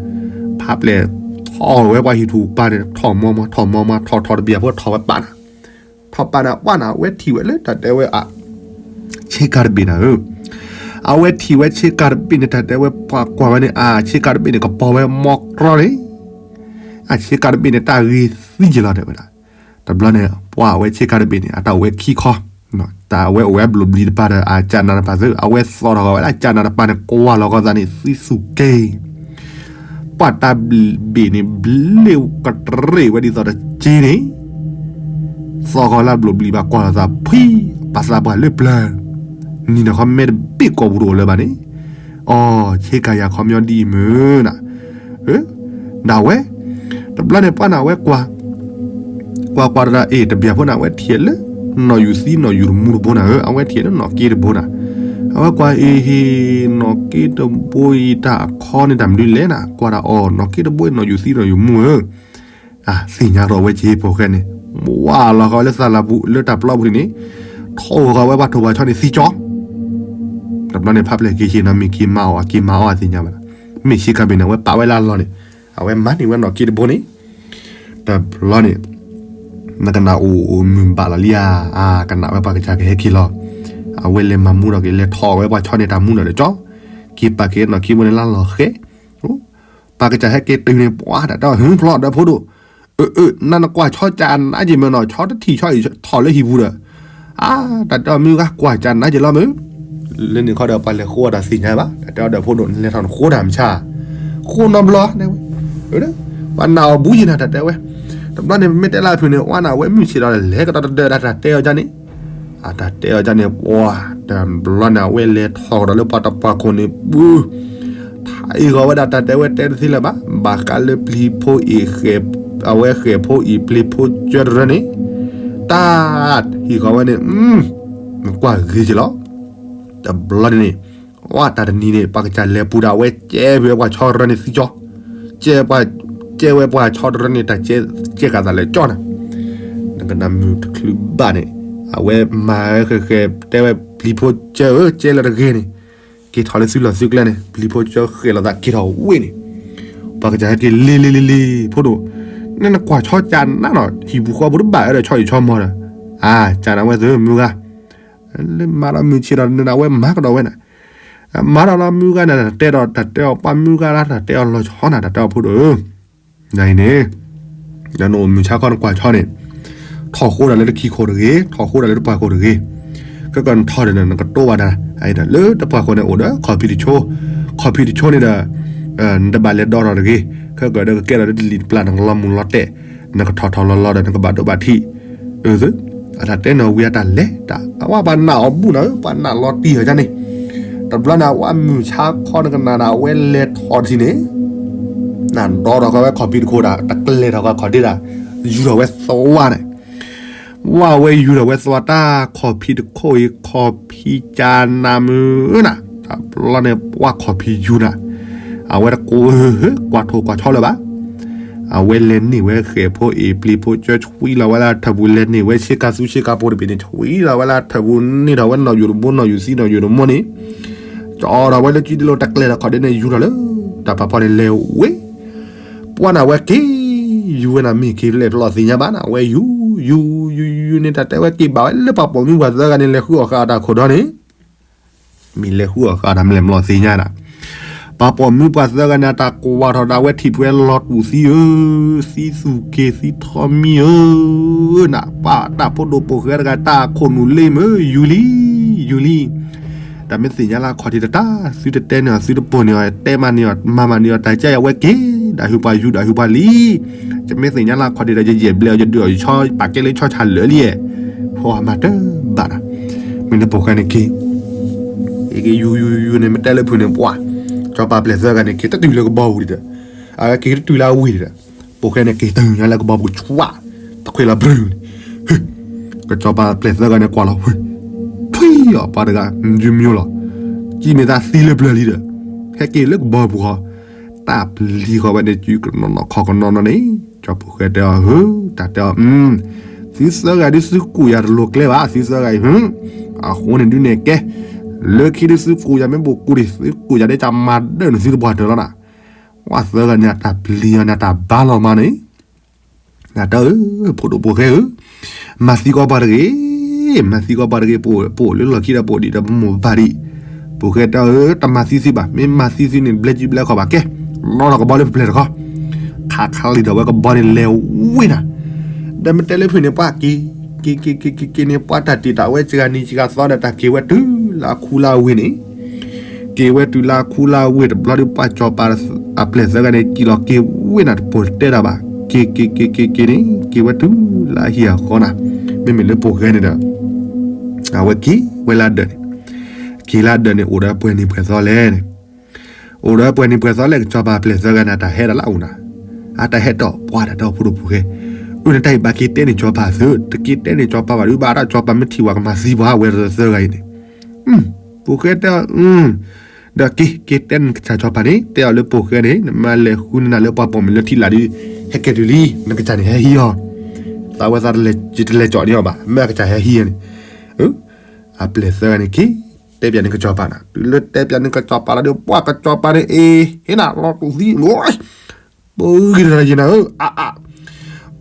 ဖးပျဲၢ်ထီၣ်ဝဲပှၤဟံၣ်ထူၣ်ပၢ်န့ၣ် ထီၣ်မီမီ ထီၣ်မီမီ ထီၣ်ထီၣ်တဘျီဖိ ထီၣ်ဝဲပာ်နၤ, ထီၣ်ပာ်နၤ ပှၢ်နၤ အဝဲထံၣ်ဝဲလၢတၢ်တဲဝဲအ ဆ့ကၤတဘ့ၣ်နၤဧၢ, အဝဲထံၣ်ဝဲဆ့ကၤတဘ့ၣ်န့ၣ် တၢ်တဲဝဲပှၤကွၢ်ဝဲန့ၣ် အဆ့ကၤတဘ့ၣ်န့ၣ် ကပီၤဝဲမီကြီန့ၣ်, အဆ့ကၤတဘ့ၣ်န့ၣ် တၢ်ဂ့ၤသံယဲလီၤတဲဝဲဒၣ်, တဘျီန့ၣ် ပှၤအဝဲဆ့ကၤတဘ့ၣ်န့ၣ် အတၢ်အိၣ်ဝဲခံခီ, တၢ်အဝဲအိၣ်ဝဲအဘျိၣ်ဘျံၤတပၤဒီး အကၢ်နၤတပၤသ့ အဝဲသီၣ်ထီၣ်ဃီၤဝဲဒၣ် ကၢ်နၤတပၤန့ၣ် ကွၢ်လီၤဃီၤသးန့ၣ် သံသူၣ်က့ ပှၤတၢ်ဘ့ၣ်န့ၣ် ဘျ့ကတရ့ၣ်ဝဲဒ်သိးတက့န့ၣ်, သီၣ်ဃီၤလၢဘျိၣ်ဘျံၤဘၣ်ကွၢ်လီၤသးဖှံ, ပာ်သးပှၢ်လၢပျၢၤ, နံၤန့ၣ်ခီမဲတဘ့ၣ်ကိာ်ပူၤတအိၣ်လၢၤဘၣ်န့ၣ်, အီ, ဆ့ကၤယၤခီပညီဒ်အံၤမုၢ်နၤ, ဒၣ်ဝဲ, တဘျီန့ၣ်ပှၤနၤဝဲကွၢ် ကွၢ်ကွၢ်တၢ်အ့ၣ် တဘျီဖိန့ၣ် အဝဲထံၣ်လၢ နီၣ်ယူၤသံနီၣ်ယူၤတမူတဘိနၤဧၢ, အဝဲထံၣ်လၢနီၣ်က့တဘိနၤ, အဝဲကွၢ်အ့ဟ့ နီၣ်က့တဘိအံၤတၢ်အခီန့ၣ်တၢ်မနုၤလဲၣ်နၤ, ကွၢ်တၢ်အီၤ နီၣ်က့တဘိအံၤနီၣ်ယူၤသံနီၣ်ယူၤမူဧၢ, သ့ၣ်ညါထီၣ်ဝဲက့ဖိၣ်ဃဲန့ၣ်, ဝါလီၤဃီၤလၢသးလၤပူၤလၢတၢ်ပျီပူၤန့ၣ်, ထီၣ်ဃီၤဝဲပှၤထိၣ်ပှၤဆီန့ၣ်သံကၠီ တဘျီန့ၣ် ဖးပျဲၢ်က့ၤဆ့ၣ်နီၤ မ့ၢ်က့ၤမၤအီၣ် က့ၤမၤအီၣ်သ့ၣ်ညါဘၣ်, မ့ၢ်ဆ့ကၤဘ့ၣ်န့ၣ် အဝဲပာ်ဝဲလၢအလီၢ်န့ၣ်, အဝဲမၤန့ၢ်ဝဲနီၣ်က့တဘိန့ၣ်, တဘျီန့ၣ် နကနၣ်အိၣ်အိၣ်မုာ်ဘၣ်လီၤလံဧါ, အကနၣ်ဝဲပှၤကစၢ်ကဟဲက့ၤလီၤ, အဝဲလဲၤမၤမူထီၣ်က့ၤ လဲၤထီၣ်ဝဲပှၤဆီန့ၣ်တၢ်မူနီၣ်ဒီးကၠီ, က့ၤပာ်က့ၤနီၣ်က့တဘိန့ၣ်လၢလီၢ်ဃဲ, ပှၤကစၢ်ဟဲက့ၤတုၤန့ၣ် ပှၤတၢ်တဲအီၤ ဟုဖျီဒီးဖိဒိၣ်, အၢ အၢ နနကွၢ်ဆီကၢ်နးက့ၤမ့ၢ်နီၣ် ဆီတထံၣ်ဆီအံၤထီၣ်လၢဟံၣ်ပူၤဒီး, အါ တၢ်တဲအီၤမုၢ်ဂၤကွၢ်ကၢ်နးက့ၤလီၤမုၢ်, လၢန့ၣ်ခီဒီးပှၤလဲၤဃိအီၣ်တၢ်သ့ၣ်ညါဘၣ်, တၢ်တဲအီၤဒီးဖိဒိၣ် နလဲၤထီၣ်နဃိတၢ်မဆါ, ဃိနီတဘျီ, ပှၤနာ်အီၤဘူးယံၤနၤ တၢ်တဲဝဲ, တဘျီန့ၣ် မ့ၢ်တဲလၢအဖုၣ်န့ၣ် ဝါနၤဝဲမုၢ်ဆ့ၣ်ဒီးလဲၤကဒီးတဒၢးဒၣ်တၢ်တဲအီၤဒ်န့ၣ် အတၢ်တဲအီၤဒ်န့ၣ် ပှၤတဘျီန့ၣ် အဝဲလဲၤထီၣ်ကဒီးလၢပှၤတပှၤခိၣ်န့ၣ်ပူၤ, ထါအံၤဂီၤဝဲဒၣ်တၢ်တဲဝဲတဲတသ့လၢၤဘၣ်, ဘၣ်ဃးလၢပျံၤဖိအံၤ, အဝဲဃဲၢ်ဖိအံၤ ပျံၤဖိကၢတရၢန့ၣ်, တၢ်ဟံၣ်ဃီဝဲန့ၣ် နကွၢ်ဂ့ၤက့ၤလီၤ. တဘျီန့ၣ်န့ၣ် ဝဲတၢ်တနံၤန့ၣ် ပှၤကစၢ်လဲၤပူၤဒီး အဝဲကဲဖုးဝဲပှၤဆီတရၢန့ၣ်သံကၠီ, ကဲပှၤ, ကဲဝဲပှၤဆီတရၢန့ၣ် တၢ်ကဲကဲကးသးလၢကၠီနၤ, နကနၣ်မုၢ်တချုးဘၣ်န့ၣ် အဝဲမၤဝဲဃဲၤဃဲၤ တဲဝဲပျံၤဖိကၢဧၢ ကဲလၢတဂ့ၤန့ၣ် က့ၤထီၣ်လၢသုလီၢ်သုကျဲန့ၣ် ပျံၤဖိကၢဃဲၤလီၤသးက့ၤထီၣ်ဝ့ၢ်န့ၣ်, ပှၤကစၢ်ဟဲက့ၤလ့လ့လ့လ့ ဖိဒိၣ်, နနကွၢ်ဆီကၢနးနီၤ ဟံၣ်ပူၤဃီပူၤတဘၣ် အဲၣ်ဒိးဆီဟံၣ်ဆီမီၤဒီး, အါ ကၢနၤဝဲသုမုၢ်ဂၤ, လၢမၤဒီးမုၢ်ဆ့ၣ်ဒီးနနဝဲမၤကဒီးဝဲနၤ, မၤဒီးလီၤမုၢ်ဂၤနၤ တၢ်တဲဒီးတၢ်တဲအီၤပှၤမုၢ်ဂၤလၢတၢ်တဲအီၤလီၤဆီနၤ တၢ်တဲအီၤဖိဒိၣ်ဧၢ, နအံၤန့ၣ် ဒီးနအိၣ်မုၢ်ဆါခီနကွၢ်ဆီန့ၣ် ထီၣ်ဃိဒၣ်လၢတခံခိၣ်တဂ့ၤ ထီၣ်ဃိဒၣ်လၢတပှၢ်ခိၣ်တဂ့ၤ, ခဲကနထီၣ်ဒီးနကတိဘၣ်တၢ် အအံၤဒီးလၢတပှၢ်ခိၣ်န့ၣ်အိၣ်ဒီးခီၣ်ဖံးတဆိ, ခီၣ်ဖံးတဆိန့ၣ်ဒီး နတဘၣ်လဲၤဒီထီၣ်တဂ့ၤ, ခဲကဒီးကကဲထီၣ်လၢတလံာ်တပျၢ် နကလီၤမုၢ်လီၤတဲာ်, နကထီၣ်ထီၣ်လီၤလီၤဒီးနကဘၣ်ဒိဘၣ်ထံး, အၢ အတၢ်တဲနီၣ်ဝံၤအတၢ်လဲၤတၢ် အဝဲပှၤနာ်အီၤဘူၣ်နၤဧၢ ပှၤနာ်လီၤတံၢ်အီၤန့ၣ်, တဘျီန့ၣ် အဝဲမုၢ်ဆါခီနကနၣ်ဒီး အဝဲလဲၤထီၣ်တထံၣ်န့ၣ် နဒီထီၣ်ဃီဝဲခီၣ်ဖံးတခိၣ်ဒီး တကျဲၤထီၣ်ဃီခီၣ်ဒ့ဒီး ယူၤထီၣ်ဝဲသဝါန့ၣ်, ဝဲဝဲယူၤထီၣ်ဝဲသဝါတၢ်ခီၣ်ဖံးတခိၣ်အံၤ ခီၣ်ဖံးကၢနးမုၢ်နၤ, တဘျီန့ၣ် ပှၤခီၣ်ဖံးယူၤနၤ, အဝဲတကိး ကွၢ်ထိၣ်ကွၢ်ဆီလၢၤဘၣ် အဝဲလဲၤန့ၢ်ဝဲဃဲၤဖိအ့ၣ်ပျံၤဖိကၢ ဆွံလီၤဝဲလၢထၢၣ်ပူၤ လဲၤန့ၢ်ဝဲဆ့ကၤသူဆ့ကၤပိၤတဘ့ၣ်န့ၣ် ဆွံလီၤဝဲလၢထၢၣ်ပူၤ န့ၢ်ထီၣ်ဝဲနီၣ်ယိာ်တဘိ နီၣ်ယိာ်သံနီၣ်ယိာ်တမိၢ်န့ၣ်, ကၠီထီၣ်ဝဲလၢကံဒလီၤ တကျဲၤထီၣ်ခီၣ်ဒ့န့ၣ် ယူၤထီၣ်လၢ တၢ်ဖးဖီန့ၣ်လဲၤဝ့ၢ်, ပှၤန့ၣ်ဝဲက့ၤ ယူၤဝဲန့ၣ် မ့ၢ်က့ၤလဲၤဖျီၣ်သ့ၣ်ညါဘၣ်န့ၣ် အဝဲယူၤ ယူၤ ယူၤ ယူၤ ယူၤန့ၣ် တၢ်တဲဝဲက့ၤဘၣ်ဝဲလၢပှၤပိာ်မုၣ်ပှၤသၢဂၤန့ၣ် လဲၤဃုအီၣ်ဃာ်အတၢ်ခိၣ်ဒီန့ၣ် မ့ၢ်လဲၤဃုအီၣ်ဃာ်တၢ်မလဲၤမျီၢ်သ့ၣ်ညါဒၣ်, ပှၤပိာ်မုၣ်ပှၤသၢဂၤန့ၣ် တၢ်ကွၢ်ထီၣ်ဒၣ်ဝဲထံၣ်ဖဲလီၤတူာ်သံဧၢ, သံသူၣ်က့ၤသံထီမံၤဧၢ, နပၢ်တၢ်ဖိဒိၣ်ပိာ်ဃဲတဂၤ တၢ်ခိၣ်နူာ်လ့မ့ၢ် ယူၤလံ, ယူၤလံ, တၢ်မ့ၢ်သ့ၣ်ညါလၢအခီၣ်ထံးတတၢ် သုတတဲန့ၢ်အီၤ သုတပိာ်န့ၢ်အီၤ တဲမၤန့ၢ်အီၤ မၤမၤန့ၢ်အီၤ တၢ်ကဲအဝဲက့ၤ ဒၣ်ဟုပှၤယူၤဒၣ်ဟုပှၤလံ, တမ့ၢ်သ့ၣ်ညါလၢအခီၣ်ထံးဒီး ယယဲၢ်ဘျဲးအီၤ ယဒုးအီၤ ယဆီပာ်ကဲလၢဆီဆၣ်လၢာ်လံ, ဟိမၤတဘၣ်နၤ, မ့ၢ်လၢပိာ်ဃဲန့ၣ်က့ၤ က့ၤယူၤယူၤယူၤန့ၣ် မ့ၢ်တဲလၢဖုးန့ၣ် ပှၤ ကၠီၤပၤပျဲၢ်သၢဂၤန့ၣ် က့ၤတတုၤလၢကဘီပူၤဒံးဒီး, အဝဲက့ၤတတုၤလၢအဝ့ၢ်ဒံးဒီး, ပိာ်ဃဲန့ၣ်က့ၤတုၤညါလၢကဘီပူၤ ဆွး, တခွဲးလီၤဘြူၤန့ၣ်, ကၠီၤပၤပျဲၢ်သၢဂၤန့ၣ်ကွၢ်လီၤ, ထွံၣ်အီၤပှၤတဂၤ ယူၤမၠိလီၤ, ကံမ့ၢ်သးသံလၢပျၢၤလံဒီး, ဟဲက့ၤလၢကဘီပူၤဃီ, တၢ်ပျံၤဃီဝဲန့ၣ် စုကနီၤနီၤခီၣ်ကနီၤနီၤန့ၣ်, ကၠီၤပိာ်ဃဲတဲအီၤ ဟု တၢ်တဲအီၤ သုသၢဂၤဒုးသုကူၣ်ယၤတလိၤကျဲဘၣ် သုသၢဂၤအံၤ, အဃိန့ၣ်ဒုးန့ၣ်ကဲ, လၢခံဒုးသုကူၣ်ယၤမ့ၢ်ဘူးကူၣ်ဒံး သုကူၣ်ယၤဒ်ကမၤဒၢၣ်န့ၣ်သုတပှၢ်တၢၢ်လီၤနၤ, ဝဲသၢဂၤန့ၣ် အတၢ်ပျံၤအီၤန့ၣ် အတၢ်ဘါလီၤမးန့ၣ်, နတဲအၢ ဖိဒိၣ်ပိာ်ဃဲဧၢ, မၤသံကွၢ်ပှၤတဂ့ၤ, မၤသံကွၢ်ပှၤတဂ့ၤ, ပအိၣ်လၢလီၢ်ခံဒီး ပအိၣ်ဒံးဒီးပမိၢ်ပၢ်ဒံး, ပိာ်ဃဲတဲအီၤ တမၤသံသုဘၣ်, မ့ၢ်မၤသံသုန့ၣ် ဘျဲးစုဘျဲးခီၣ်ဘၣ်ကဲ, နီၣ်ထီၣ်ကဘီလၢပျဲၢ်တခီ, ခးခးလံာ်ဒီးဝဲကဘီန့ၣ်လဲၤဝ့ၢ်နၤ, ဒီးမ့ၢ်တဲလၢဖုးန့ၣ် ပှၤက့ၤ က့ၤက့ၤက့ၤက့ၤက့ၤန့ၣ် ပှၤတၢ်တ့ၢ်တၢ်ဝဲစှၤနံၤစှၤသီဒီး တၢ်က့ၤဝဲတုၤလၢအခူလၢဝ့ၢ်န့ၣ်, က့ၤဝဲတုၤလၢအခူလၢဝ့ၢ်တဘျီဒုး ပှၤကၠီၤပၤအပျဲၢ်သၢဂၤန့ၣ် ကံၣ်လီၤက့ၤဝ့ၢ်နၤ တပိာ်တဲတၢ်ဘၣ်, က့ၤက့ၤက့ၤက့ၤက့ၤန့ၣ် က့ၤဝဲတုၤလၢအဟံၣ်အဃီနၤ, မ့မ့ၢ်လၢပိာ်ဃဲန့ၣ်ဒီး အဝဲက့ၤဝဲလၢဒၢးန့ၣ်, က့ၤလၢဒၢးန့ၣ် အိၣ်ဒီးပှဲၤနံၤပှဲၤသီလဲၣ်န့ၣ်, အိၣ်ဒီးပှဲၤနံၤပှဲၤသီလဲၣ် ကၠီၤပၤအပျဲၢ်သၢဂၤန့ၣ် အတၢ်ဟဲဒၣ်လၢအအိၣ်နၤ, အတၢ်ဟဲတီၢ်ပှၤတၢ်တဲအီၤဖိဒိၣ်ပိာ်ဃဲ, အၢ နတၢ်အံၤဘၣ်က့ၤတဲန့ၢ်ကၠီၤပၤသု, တက့ၤတဲန့ၢ်ကၠီၤပၤဘၣ်ဒုးဘၣ်ဒီး ကၠီၤပၤမ့ၢ်ထံၣ်ဝဲကမၤသံပှၤဝဲသၢဂၤအံၤန့ၣ်, ပိာ်ဃဲတဲအီၤ ဒီးက့ၤ က့ၤတဲနကစၢ်ကၠီၤပၤန့ၣ် တဲအီၤလၢပိာ်ဃဲန့ၣ် နမ့ၢ်လဲၤဃုနနၤလၢပှၤပိာ်မုၣ်လၢထံလာ်ဒုး ဟဲက့ၤတုၤလံ နကစၢ်န့ၣ်ဟဲဟံးအီၤ, သးဝဲသးတလဲၤကၠီၤဒံးအီၤဘၣ် မ့ၢ်အကစၢ်ဟဲဟံးအီၤန့ၣ်, အပျဲၢ်သၢဂၤန့ၣ်က့ၤ တဲပၠးန့ၢ်ကစၢၤပၤနၤ တုၤလၢတဲပၠးန့ၢ်ကစၢၤပၤလီၤဒီး ပှၤကစၢၤပၤန့ၣ်အ့ ဟ့ၣ်နၤလီၤတူာ်သံ ပဂံၢ်တရၢယနၤဧၢ အါအါ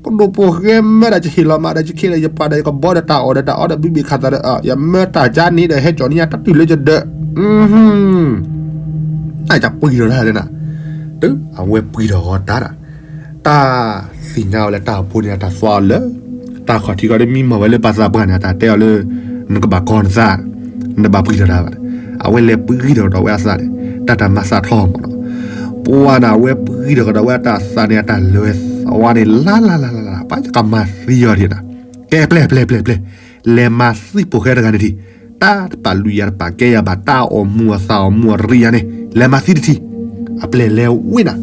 ပဒိၣ်ပိာ်ဃဲမၢဒီး ယဟ့ၣ်လီၤမးဒီး ယခ့ဒီးယပှၤဒီးယကဘီဒီးတၢ်အီၣ်ဒီးတၢ်အီဒီးဘုဘ့ၣ်ခးသးဒီး ယမၢတၢ်ကၠါန့ၣ်ဒီး ဟဲကၠီၤန့ၢ်ညါတတုၤလၢယဒၢး နယပှံၢ်ထီၣ်တၢ်လဲၣ်နၤ, တုၤအဝဲပှံၢ်ထီၣ်ဂီၤတၢ်ဒၣ် တၢ်သ့ၣ်ညါဝဲလၢတၢ်ဖိန့ၣ် တၢ်သွါအီၤလၢ တၢ်ခီၣ်ထံးခီဒီးမံမီၢ်ဝဲလၢပှၤသးပှၢ်န့ၣ် တၢ်တဲအီၤလၢ နကဘၣ်ကီနသး နဘၣ်ပှံၢ်ထီၣ်တၢ်ဘၣ်, အဝဲလဲၤပှံၢ်ထီၣ်ကဒီးဝဲအသးန့ၣ် တၢ်တၢ်မၤသးထီၣ်မးနီၤ, ပှၤန့ၣ် အဝဲပှံၢ်ထီၣ်ကဒီးဝဲအတၢ်သးန့ၣ် အတၢ်လဲၤဝဲသဝါန့ၣ် လၢ်လၢ်လၢ်လၢ် ပှၤကမၤသံအီၤဒံးနၤ, ကဲပျဲၢ်ပျဲၢ်ပျဲၢ်ပျဲၢ် လဲၤမၤသံပိာ်ဃဲတဂၤန့ၣ်ထံး, တၢ်တပာ်လုၢ်ယၤတပာ်ကဲယၤဘၣ် တၢ်အီၣ်မူအသးအီၣ်မူအရံယၤန့ၣ် လဲၤမၤသံတထံး, အပျဲၢ်လဲၤဝံၤနၤ,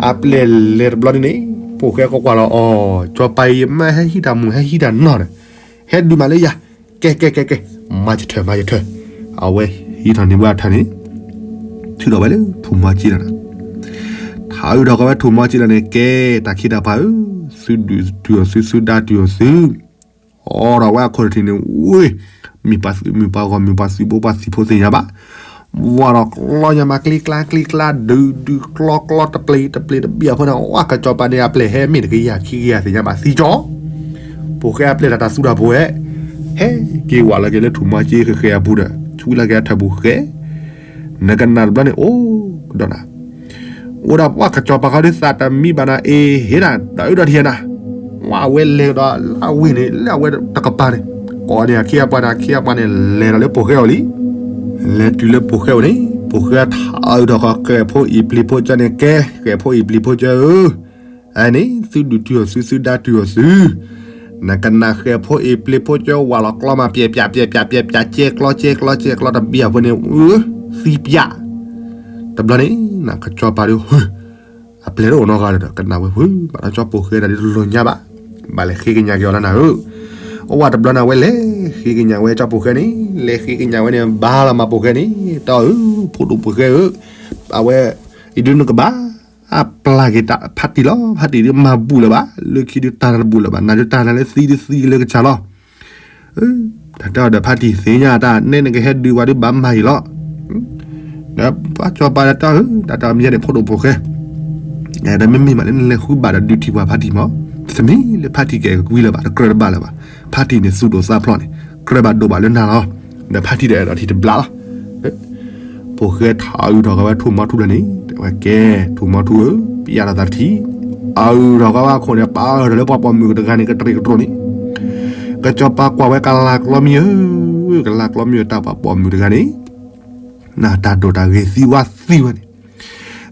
အပျဲၢ်လဲၤတဘျီန့ၣ်န့ၣ် ပိာ်ဃဲကွၢ်ကွၢ်လီၤအီၤ ကၠီၤပၤအံၤ ယမၢဟဲဟံးတၢ်မူၤဟဲဟံးတၢ်နီၢ်ဒီး ဟဲဒုးမးလၢယၤ, ကဲကဲကဲကဲ, မၤယထၢၣ်မၤယထၢၣ်, အဝဲဟံးထီၣ်န့ၢ်ဝဲအထၢၣ်န့ၣ်, ထုးထီၣ်ဝဲလၢထူၣ်မီၤက့လီၤနၤ, ထးအုးထီၣ်ကီးဝဲထူၣ်မီၤက့လီၤန့ၣ် ကဲတၢ်ခ့တၢ်ပှၤဧၢ, သုဒုးတုၤအီၤသု သုဒါတုၤအီၤသု အိးထီၣ်ဝဲအခိၣ်တထံးန့ၣ် ဝ့ၢ်, မ့ၢ်ပှၤသုးမုၢ်ပှၤဂီၢ်မုၢ်ပှၤသုးဖိပှၤသံၣ်ဖိသ့ၣ်ညါဘၣ်, ဝးထီၣ်ကျီညါမးကျံကျါကျံကျါ ဒုးဒုးကျီကျီတပျ့ၤတပျ့ၤတဘ့ၣ်အဖိန့ၣ် ဝဲကစီၤပၤန့ၣ် အပျဲၢ်ဟဲမ့ၢ်တကယၤခံကယၤသ့ၣ်ညါဘၣ်သံကၠီ, ဖိၣ်ဃဲအပျဲၢ်တၢ်တၢ်သူတၢ်ဖိဝဲ, ဟဲက့ၤဝးလီၤက့ၤလၢထူၣ်မီၤက့ဃဲဃဲအပူၤဒီး ဆူလၢက့ၤအထၢၣ်ပူၤဃဲ နကနၣ်တဘျီန့ၣ် အိၣ်ကဒီးနၤ, အိၣ်ဒၣ်ပှၤကစီၤပၤခီဒုးသးတမံဘၣ်နၤ အ့ဟ့ဒၣ် ဒီးအုးဒီးထံနၤ, ဝဲအဝဲလဲၤကဒီးလၢအဝ့ၢ်န့ၣ် လၢအဝဲတကပၤန့ၣ်, ကိးန့ၢ်အခ့အပှၤန့ၣ် အခ့အပှၤန့ၣ် လဲၤဒီးလၢပိာ်ဃဲအအိၣ်လံ, လဲၤတုၤလၢပိာ်ဃဲအအိၣ်န့ၣ် ပိာ်ဃဲထးအုးထီၣ်ဃီဃဲဖိအံၤပျ့ၤဖိကၠီန့ၣ် ကဲဃဲဖိအံၤပျ့ၤဖိကၠီဧၢ အန့ၣ် သုဒုးတုၤအီၤသု သုဒါတုၤအီၤသု, နကနၣ်ဃဲဖိအံၤပျ့ၤဖိကၠီဝးလီၤကျီမး ပျဲးပျးပျဲးပျးပျဲးပျး ကဲကျီကဲကျီကဲကျီတဘ့ၣ်အဖိန့ၣ် သံပျး, တဘျီန့ၣ် နကစီၤပၤဒီး အပျဲၢ်တအိၣ်နီတဂၤဒီး ကနၣ်ဝဲဖု ဘၣ်ဒီးကၠီပိာ်ဃဲဒၣ်ဒ်တလိၣ်ညါဘၣ်, ဘၣ်လဲၤဃ့ကညးက့ၤအီၤလၢနၤဧၢ, အဝဲတဘျီန့ၣ် အဝဲလဲၤဃ့ကညးဝဲကၠီပိာ်ဃဲန့ၣ် လဲၤဃ့ကညးဝဲန့ၣ် ဘၣ်လီၤမးပိာ်ဃဲန့ၣ် တၢ်အုး ဖိဒိၣ်ပိာ်ဃဲဧၢ, အဝဲ အံၤဒုးနကဘၣ် အပျၢ်က့ၤတၢ်ဖးတံၢ်လီၤ, ဖးတံၢ်ဒုးမၤဘူၣ်လၢၤဘၣ်, လၢခံဒုးတၢ်နတဘူၣ်လၢၤဘၣ်, နဒုးတၢ်နၤလၢသံဒုးသံလၢကစၢ်လီၤ, တၢ်တဲအီၤဒီးဖးတံၢ်သ့ၣ်ညါတၢ်နဲန့ၣ် ကဟဲဒုးဝဲဒုးဘၣ်မၤအံၤလီၤ, ဒီးပှၤကၠီၤပၤဒီးတၢ်အုး တၢ်တဲအီၤမ့ၢ်ယဲန့ၣ် ဖိဒိၣ်ဖိၣ်ဃဲ ဒီးမ့မ့ၢ်မးလၢနလဲၤဃုဘၣ်ဒီးဒုးထံၣ်ပှၤဖးတံၢ်မး, တမ့ၢ်လၢဖးတံၢ်ကအဲၣ်ကကွံလၢၤဘၣ်, တကြၢးတဘၣ်လၢၤဘၣ်, ဖးတံၢ်န့ၣ်သူၣ်ဒိၣ်သးဖျိးန့ၣ် ကြၢးဘၣ်ဒိၣ်ဘၣ်လၢနၤလီၤ, ဒီးဖးတံၢ်ဒီးအဲၣ်ဒိးထံၣ်တဘျးလီၤ ဖိၣ်ဃဲထးအုးထီၣ်ကီးဝဲထူၣ်မီထူလၢန့ၣ် တဲဝဲကဲ ထူၣ်မီထူဧၢ, ပယၢ်လီၤသးတထံၣ်, အုးထီၣ်ကီးဝဲအခိၣ်န့ၣ် ပာ်အၢၣ်ထီၣ်လၢပှၤပိာ်မုၣ်တဂၤန့ၣ် ကတြီကတြီန့ၣ်, ကစီၤပၤကွၢ်ဝဲကလၤကျီမံၤဧၢ, ကလၤကျီမံၤဧၢ တၢ်ပှၤပိာ်မုၣ်တဂၤန့ၣ် နတၢ်ဒိၣ်တၢ်ဂ့ၤသံဝဲသံဝဲန့ၣ်,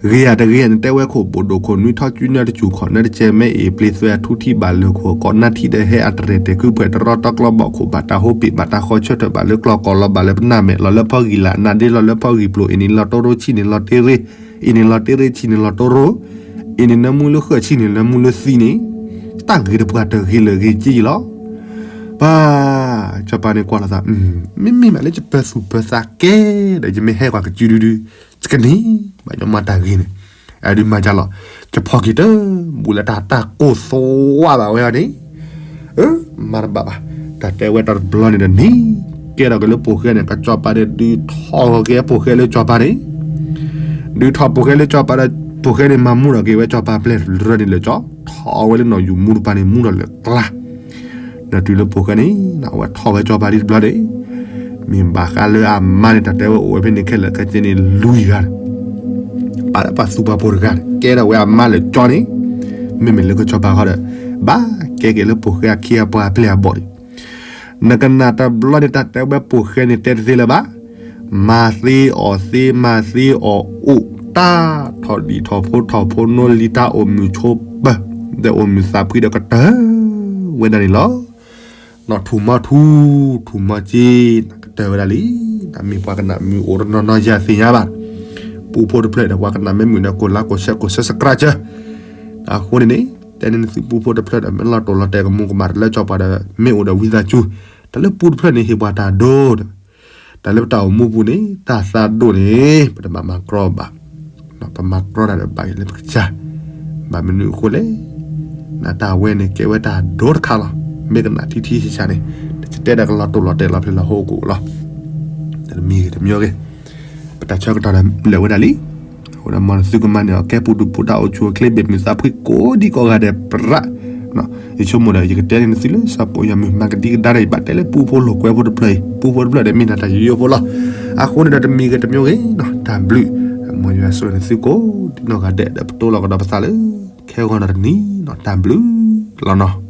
ဂ့ၤဧါတဂ့ၤဧါန့ၣ် တဲဝဲခိၣ်ဘိၣ်ဒိၣ်ခိၣ်နွံ ထီၣ်ကုနၢတစူၢ် ခီၣ်နၢတကဲ မဲအ့ၣ်ပျ့သွဲအထူထံၣ်ဘၣ်လၢခိၣ် ကိးနၢထံၣ်ဒီးဟဲအတရဲၣ်တဲာ်ခုဖှဲး တရီတကျီဘီၣ်ခိၣ် ဘၣ်တၢ်ဟိပ့ၣ် ဘၣ်တၢ်ဃီဆၢထၢၣ် ဘၣ်လၢကျီၢ်ကီၢ်လီၤ ဘၣ်လၢပနၢ်မဲာ်လီၤ လၢဖီဂံၢ်လၢ် နၢ်ဒ့လီၤလၢဖီဂံၢ်ပျိၢ် အ့ၣ်န့ၣ်လီၤတိရိဆံၣ်န့ၣ်လီၤတ့ရ့ အ့ၣ်န့ၣ်လီၤတ့ရ့ဆံၣ်န့ၣ်လီၤတိရိ အ့ၣ်န့ၣ်နၢမူလၢဃၢဆံၣ်န့ၣ်နၢမူလၢသံန့ၣ် တၢ်ဂ့ၤတပှၤတဂ့ၤလၢာ်ဂ့ၤက့လီၤ. ပၢ် စီၤပၤန့ၣ်ကွၢ်လီၤသး မ့မ့ၢ်မးလၢယပၢၤသူၣ်ပၢၤသးကဲဒီး ယမ့ၢ်ဟဲကွၢ်ကစုဒုဒု ယကန့ၢ်ဘၣ်ညီမၤတၢ်ဂ့ၤန့ၣ် အဒုးမၤဒ်လဲၣ်, ယဖီၣ်က့ၤတဘူၣ်လၢတၢ်တၢ်ကိၢ်သွါဘၣ်ဝဲအီၤန့ၣ်, မၤတဘၣ်ဘၣ်, တၢ်တဲဝဲတၢ်တဘျီန့ၣ်ဒီးန့ၣ် ကဲထီၣ်က့ၤလၢပိာ်ဃဲန့ၣ် ကစီၤပၤန့ၣ်ဒုးထီၣ်က့ၤပိာ်ဃဲလၢစီၤပၤန့ၣ် ဒုးထီၣ်ပိာ်ဃဲလၢစီၤပၤဒီး ပိာ်ဃဲန့ၣ်မၤမူထီၣ်က့ၤဝဲစီၤပၤပျဲၢ်တရၢန့ၣ်လၢာ်ကၠီ, ထီၣ်ဝဲလၢနီၣ်ယူၤမူတပၤန့ၣ် မူထီၣ်လၢာ်ကျါ, ဒီးတုၤလၢပိာ်ဃဲန့ၣ် အဝဲထီၣ်ဝဲစီၤပၤဒ်တဘျီန့ၣ်, မ့ၢ်ဘၣ်ဃးလၢအမါန့ၣ် တၢ်တဲဝဲအိၣ်ဝဲဖဲန့ၣ်ခဲလၢာ်ခဲဆ့န့ၣ် လွံၢ်ဂၤန့ၣ်, ပာ်လၢပှၤသူပှၤပိာ်တဂၤန့ၣ် ကဲထီၣ်ဝဲအမါလၢာ်ကၠီန့ၣ်, မ့မ့ၢ်လၢကစီၤပၤဃီဒီး ဘၣ်ကဲက့ၤလၢပိာ်ဃဲအခ့အပှၤအပျဲၢ်အဘီၣ်န့ၣ် နကနၣ်တဘျီန့ၣ် တၢ်တဲဝဲပိာ်ဃဲန့ၣ်တဲတသ့လၢၤဘၣ်, မၤသ့အီၣ်သ့ မၤသ့အီၣ်အိၣ်တၢ်, ထီၣ်ဒံၣ်ထီၣ်ဖိထီၣ်ဖိနိလံ တၢ်အိၣ်မုာ်ဆိးပၢၤ, ဒီးအိၣ်မုာ်သးဖှံဒီးကတၢၢ်ဝဲဒၣ်န့ၣ်လီၤ. နီၢ်ထူၣ်မီထူ, ထူၣ်မီက့, ကတၢၢ်ဝဲဒၣ်လံ, မ့ၢ်ပှၤကနၣ်မုာ်အိၣ်တနီၤနီၤယၤသ့ၣ်ညါဘၣ်, ပူဖိတဖျၢၣ်ဒီးပှၤကနၣ်မ့ၢ်မုာ်ဒီး ကိးလါကိးဆဲးကိးဆဲး subscribe အဃိန့ၣ်န့ၣ် တဲန့ၢ်နသုပူဖိတဖျၢၣ်ဒီး မ့ၢ်လီၤတိၢ်လီၤတဲာ်ကမူၤကမၣ်တၢ်လၢစီၤပၤဒီး မ့ၢ်အိၣ်ဒီးဝံသးစူၤ, တၢ်လၢပူတဖျၢၣ်န့ၣ် ဟ့ၣ်ပှၤတၢ်ဒိၣ်ဒီး တၢ်လၢပတၢ်အိၣ်မူပူၤန့ၣ် တၢ်သးဒိၣ်န့ၣ် ပတဘၣ်မၤကြီဘၣ်, ပမၤကြီတၢ်ဒီးဘၣ်က့ၤလၢပကစၢ်, ဘၣ်မနုၤအဃိလဲၣ်, နတၢ်ဝဲန့ၣ် ကဲဝဲတၢ်ဒိတခါလီၤ, မ့ၢ်ကနၣ်ထံထံဆးဆးန့ၣ် တတဲဒီးကလီၤတိၢ်လီၤတဲာ်လီၤဖျဲၣ်လီၤဟိကအိၣ်လီၤ, တမံၤဂ့ၤတမံၤဂ့ၤ ပတၢ်ဆၢကတီၢ်ဒီးလၢာ်ဝဲဒၣ်လံ, အဃိဒီးမ်နသုကမၤန့ၢ်အီၤ ကဲပူၤဒုးပူၤ တၢ်အိၣ်ဆူၣ်အိၣ်ချ့ ဘၣ်မုာ်သးဖှံကိးဒံကိးဂၤဒဲးပြး, ယဆိကမိၣ်ဒီး ယကတဲန့ၢ်နသုလၢ စီၤပီယီၤမုၢ်မၤကဒံကဒါဒီး ယဘၣ်တဲလၢပူဖိလိာ်ကွဲဖိတဖျၢၣ်အံၤ, ပူဖိတဖျၢၣ်ဒီးမ့ၢ်နတၢ်ယိယိဖိလီၤ, အဃိန့ၣ်ဒီး တမံၤဂ့ၤတမံၤဂ့ၤနီၤ တၢ်ဘျုး, မ်ယွၤဆိၣ်ဂ့ၤနသုကိးဒံနီၢ်ဂၤဒဲးဒီး ပတိလီၤကဒီးပသးလၢ ခဲဂီၤနီၤတနံၤနီၤ တၢ်ဘျုးလီၤနီၤ.